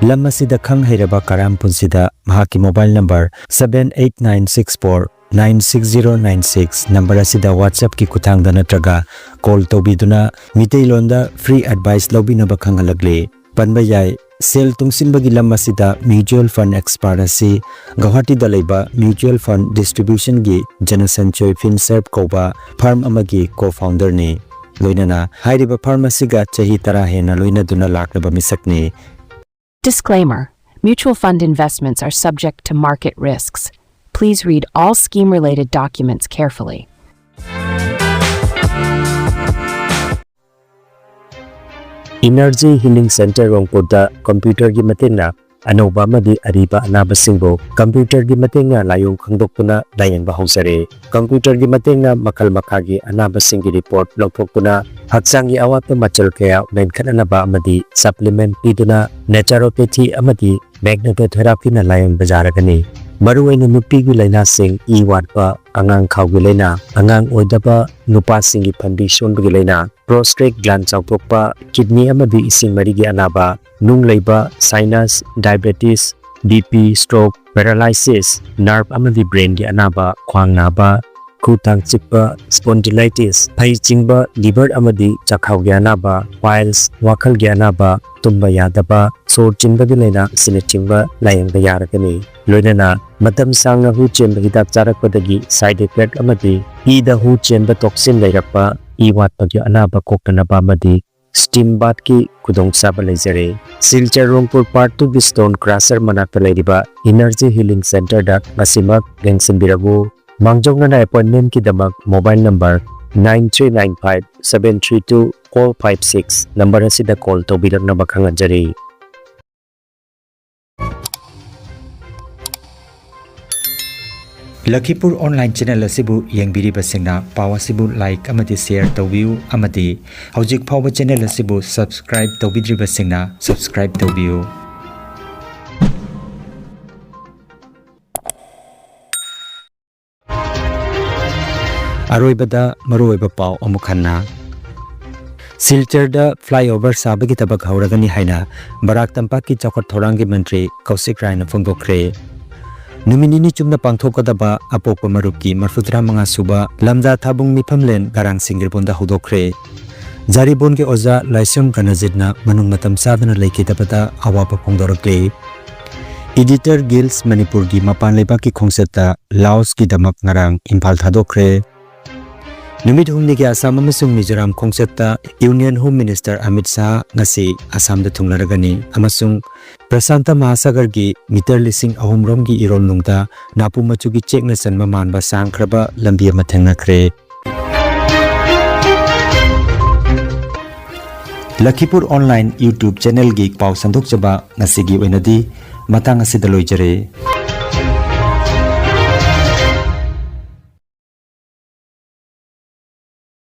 ꯂꯝ ꯑꯁꯤꯗ ꯈꯪ ꯍꯩꯔꯕ ꯀꯔꯥꯝ ꯄꯨꯟꯁꯤꯗ ꯃꯍꯥꯛꯀꯤ mobile number seven eight nine six four nine six zero nine six number ꯑꯁꯤꯗ WhatsApp-ꯀꯤ ꯈꯨꯠꯊꯥꯡꯗ ꯅꯠꯇ꯭ꯔꯒ ꯀꯣꯜ ꯇꯧꯕꯤꯗꯨꯅ ꯃꯤꯇꯩꯂꯣꯟꯗ ꯐ꯭ꯔꯤ ꯑꯦꯗꯚꯥꯏꯁ ꯂꯧꯕꯤꯅꯕ ꯈꯪꯍꯜꯂꯛꯂꯤ꯫ ꯄꯟꯕ ꯌꯥꯏ, ꯁꯦꯜ ꯇꯨꯡꯁꯤꯟꯕꯒꯤ ꯂꯝ ꯑꯁꯤꯗ ꯃ꯭ꯌꯨꯆꯨꯑꯦꯜ ꯐꯟꯗ ꯑꯦꯛꯁꯄꯥꯔꯠ ꯑꯁꯤ ꯒꯧꯍꯥꯇꯤꯗ ꯂꯩꯕ ꯃ꯭ꯌꯨꯆꯨꯑꯦꯜ ꯐꯟꯗ ꯗꯤꯁꯇ꯭ꯔꯤꯕ꯭ꯌꯨꯁꯟꯒꯤ ꯖꯅꯁꯟꯆꯣꯏ ꯐꯤꯟꯁꯔꯚ ꯀꯧꯕ ꯐꯥꯔꯝ ꯑꯃꯒꯤ ꯀꯣ ꯐꯥꯎꯟꯗꯔꯅꯤ꯫ ꯂꯣꯏꯅꯅ ꯍꯥꯏꯔꯤꯕ ꯐꯥꯔꯝ ꯑꯁꯤꯒ ꯆꯍꯤ ꯇꯔꯥ ꯍꯦꯟꯅ ꯂꯣꯏꯅꯗꯨꯅ ꯂꯥꯛꯂꯕ ꯃꯤꯁꯛꯅꯤ꯫ Disclaimer: Mutual fund investments are subject to market risks. Please read all scheme related documents carefully. Energy Healing Center ꯔꯣꯡꯄꯨꯔꯗ ꯀꯝꯄ꯭ꯌꯨꯇꯔꯒꯤ ꯃꯇꯦꯡꯅ ꯑꯅꯧꯕ ꯑꯃꯗꯤ ꯑꯔꯤꯕ ꯑꯅꯥꯕꯁꯤꯡꯕꯨ ꯀꯝꯄ꯭ꯌꯨꯇꯔꯒꯤ ꯃꯇꯦꯡꯅ ꯂꯥꯏꯑꯣꯡ ꯈꯪꯗꯣꯛꯇꯨꯅ ꯂꯥꯌꯦꯡꯕ ꯍꯧꯖꯔꯦ꯫ ꯀꯝꯄ꯭ꯌꯨꯇꯔꯒꯤ ꯃꯇꯦꯡꯅ ꯃꯈꯜ ꯃꯈꯥꯒꯤ ꯑꯅꯥꯕꯁꯤꯡꯒꯤ ꯔꯤꯄꯣꯔꯠ ꯂꯧꯊꯣꯛꯇꯨꯅ ꯍꯛꯆꯥꯡꯒꯤ ꯑꯋꯥꯠꯄ ꯃꯆꯜ ꯀꯌꯥ ꯃꯦꯟꯈꯠꯅꯅꯕ ꯑꯃꯗꯤ ꯁꯄ꯭ꯂꯤꯃꯦꯟꯠ ꯄꯤꯗꯨꯅ naturopathy ꯑꯃꯗꯤ magnetotherapiꯅ ꯂꯥꯌꯦꯡꯕ ꯌꯥꯔꯒꯅꯤ꯫ ꯃꯔꯨꯑꯣꯏꯅ ꯅꯨꯄꯤꯒꯤ ꯂꯥꯏꯅꯥꯁꯤꯡ, ꯏ ꯋꯥꯠꯄ, ꯑꯉꯥꯡ ꯈꯥꯎꯒꯤ ꯂꯥꯏꯅꯥ, ꯑꯉꯥꯡ ꯑꯣꯏꯗꯕ, ꯅꯨꯄꯥꯁꯤꯡꯒꯤ ꯐꯟꯕꯤ ꯁꯣꯟꯕꯒꯤ ꯂꯥꯏꯅꯥ, prostate gland ꯆꯥꯎꯊꯣꯛꯄ, kidney ꯑꯃꯗꯤ ꯏꯁꯤꯡ ꯃꯔꯤꯒꯤ ꯑꯅꯥꯕ, ꯅꯨꯡ ꯂꯩꯕ, sinus, diabetes, BP, stroke, paralysis, nerve ꯑꯃꯗꯤ brainꯒꯤ ꯑꯅꯥꯕ, ꯈ꯭ꯋꯥꯡ ꯅꯥꯕ, ꯈꯨꯇꯥꯡ ꯆꯤꯛꯄ, spondylitis, ꯐꯩ ꯆꯤꯡꯕ, liver ꯑꯃꯗꯤ ꯆꯥꯛꯈꯥꯎꯒꯤ ꯑꯅꯥꯕ, piles, ꯋꯥꯈꯜꯒꯤ ꯑꯅꯥꯕ, ꯇꯨꯝꯕ ꯌꯥꯗꯕ, ꯁꯣꯔ ꯆꯤꯟꯕꯒꯤ ꯂꯥꯏꯅꯥ ꯑꯁꯤꯅꯆꯤꯡꯕ ꯂꯥꯌꯦꯡꯕ ꯌꯥꯔꯒꯅꯤ꯫ ꯂꯣꯏꯅꯅ ꯃꯇꯝ ꯁꯥꯡꯅ ꯍꯨ ꯆꯦꯟꯕ ꯍꯤꯗꯥꯛ ꯆꯥꯔꯛꯄꯗꯒꯤ side effect ꯑꯃꯗꯤ ꯏꯗ ꯍꯨ ꯆꯦꯟꯕ toxin ꯂꯩꯔꯛꯄ, ꯏ ꯋꯥꯠꯄꯒꯤ ꯑꯅꯥꯕ ꯀꯣꯛꯇꯅꯕ ꯑꯃꯗꯤ steam bathꯀꯤ ꯈꯨꯗꯣꯡꯆꯥꯕ ꯂꯩꯖꯔꯦ꯫ ꯁꯤꯜꯆꯔ ꯔꯣꯡꯄꯨꯔ Part Twoꯒꯤ Stone Crusher ꯃꯅꯥꯛꯇ ꯂꯩꯔꯤꯕ Energy Healing Centerꯗ ꯉꯁꯤꯃꯛ ꯌꯦꯡꯁꯤꯟꯕꯤꯔꯛꯎ꯫ ꯃꯥꯡꯖꯧꯅꯅ appointmentꯀꯤꯗꯃꯛ mobile number nine three nine five seven three two four five six number ꯑꯁꯤꯗ call ꯇꯧꯕꯤꯔꯛꯅꯕ ꯈꯪꯍꯟꯖꯔꯤ꯫ ꯂꯈꯤꯄꯨꯔ online channel ꯑꯁꯤꯕꯨ ꯌꯦꯡꯕꯤꯔꯤꯕꯁꯤꯡꯅ ꯄꯥꯎ ꯑꯁꯤꯕꯨ like ꯑꯃꯗꯤ share ꯇꯧꯕꯤꯌꯨ ꯑꯃꯗꯤ ꯍꯧꯖꯤꯛ ꯐꯥꯎꯕ channel ꯑꯁꯤꯕꯨ subscribe ꯇꯧꯕꯤꯗ꯭ꯔꯤꯕꯁꯤꯡꯅ subscribe ꯇꯧꯕꯤꯌꯨ꯫ ꯑꯔꯣꯏꯕꯗ ꯃꯔꯨꯑꯣꯏꯕ ꯄꯥꯎ ꯑꯃꯨꯛ ꯍꯟꯅ꯫ ꯁꯤꯜꯆꯔꯗ flyover ꯁꯥꯕꯒꯤ ꯊꯕꯛ ꯍꯧꯔꯒꯅꯤ ꯍꯥꯏꯅ ꯕꯔꯥꯛ ꯇꯝꯄꯥꯛꯀꯤ ꯆꯥꯎꯈꯠ ꯊꯧꯔꯥꯡꯒꯤ ꯃꯟꯇ꯭ꯔꯤ ꯀꯧꯁꯤꯛ ꯔꯥꯏꯅ ꯐꯣꯡꯗꯣꯛꯈ꯭ꯔꯦ꯫ ꯅꯨꯃꯤꯠ ꯅꯤꯅꯤ ꯆꯨꯞꯅ ꯄꯥꯡꯊꯣꯛꯀꯗꯕ ꯑꯄꯣꯛꯄ ꯃꯔꯨꯞꯀꯤ ꯃꯔꯐꯨꯇꯔꯥ ꯃꯉꯥ ꯁꯨꯕ ꯂꯝꯖꯥ ꯊꯥꯕꯨꯡ ꯃꯤꯐꯝꯂꯦꯟ ꯒꯔꯥꯡ ꯁꯤꯡꯒꯤꯔꯕꯣꯟꯗ ꯍꯧꯗꯣꯛꯈ꯭ꯔꯦ꯫ ꯖꯥꯔꯤꯕꯣꯟꯒꯤ ꯑꯣꯖꯥ ꯂꯥꯏꯁ꯭ꯔꯝ ꯔꯅꯖꯤꯠꯅ ꯃꯅꯨꯡ ꯃꯇꯝ ꯆꯥꯗꯅ ꯂꯩꯈꯤꯗꯕꯗ ꯑꯋꯥꯕ ꯐꯣꯡꯗꯣꯔꯛꯂꯤ꯫ Editor Guilds ꯃꯅꯤꯄꯨꯔꯒꯤ ꯃꯄꯥꯟ ꯂꯩꯕꯥꯛꯀꯤ ꯈꯣꯡꯆꯠꯇ ꯂꯥꯑꯣꯁꯀꯤꯗꯃꯛ ꯉꯔꯥꯡ ꯏꯝꯐꯥꯜ ꯊꯥꯗꯣꯛꯈ꯭ꯔꯦ꯫ ꯅꯨꯃꯤꯠ ꯍꯨꯝꯅꯤꯒꯤ ꯑꯁꯥꯝ ꯑꯃꯁꯨꯡ Mizoram ꯈꯣꯡꯆꯠꯇ Union Home Minister Amit Shah ꯉꯁꯤ ꯑꯁꯥꯝꯗ ꯊꯨꯡꯂꯔꯒꯅꯤ ꯑꯃꯁꯨꯡ ꯄ꯭ꯔꯁꯥꯟꯇ ꯃꯍꯥꯁꯥꯒꯔꯒꯤ ꯃꯤꯇꯔ ꯂꯤꯁꯤꯡ ꯑꯍꯨꯝ ꯔꯣꯝꯒꯤ ꯏꯔꯣꯜꯅꯨꯡꯗ ꯅꯥꯄꯨ ꯃꯆꯨꯒꯤ ꯆꯦꯛꯅ ꯆꯟꯕ ꯃꯥꯟꯕ ꯁꯥꯡꯈ꯭ꯔꯕ ꯂꯝꯕꯤ ꯑꯃ ꯊꯦꯡꯅꯈ꯭ꯔꯦ꯫ ꯂꯈꯤꯄꯨꯔ ꯑꯣꯟꯂꯥꯏꯟ YouTube ꯆꯦꯅꯦꯜꯒꯤ ꯄꯥꯎ ꯁꯟꯗꯣꯛꯆꯕ ꯉꯁꯤꯒꯤ ꯑꯣꯏꯅꯗꯤ ꯃꯇꯥꯡ ꯑꯁꯤꯗ ꯂꯣꯏꯖꯔꯦ꯫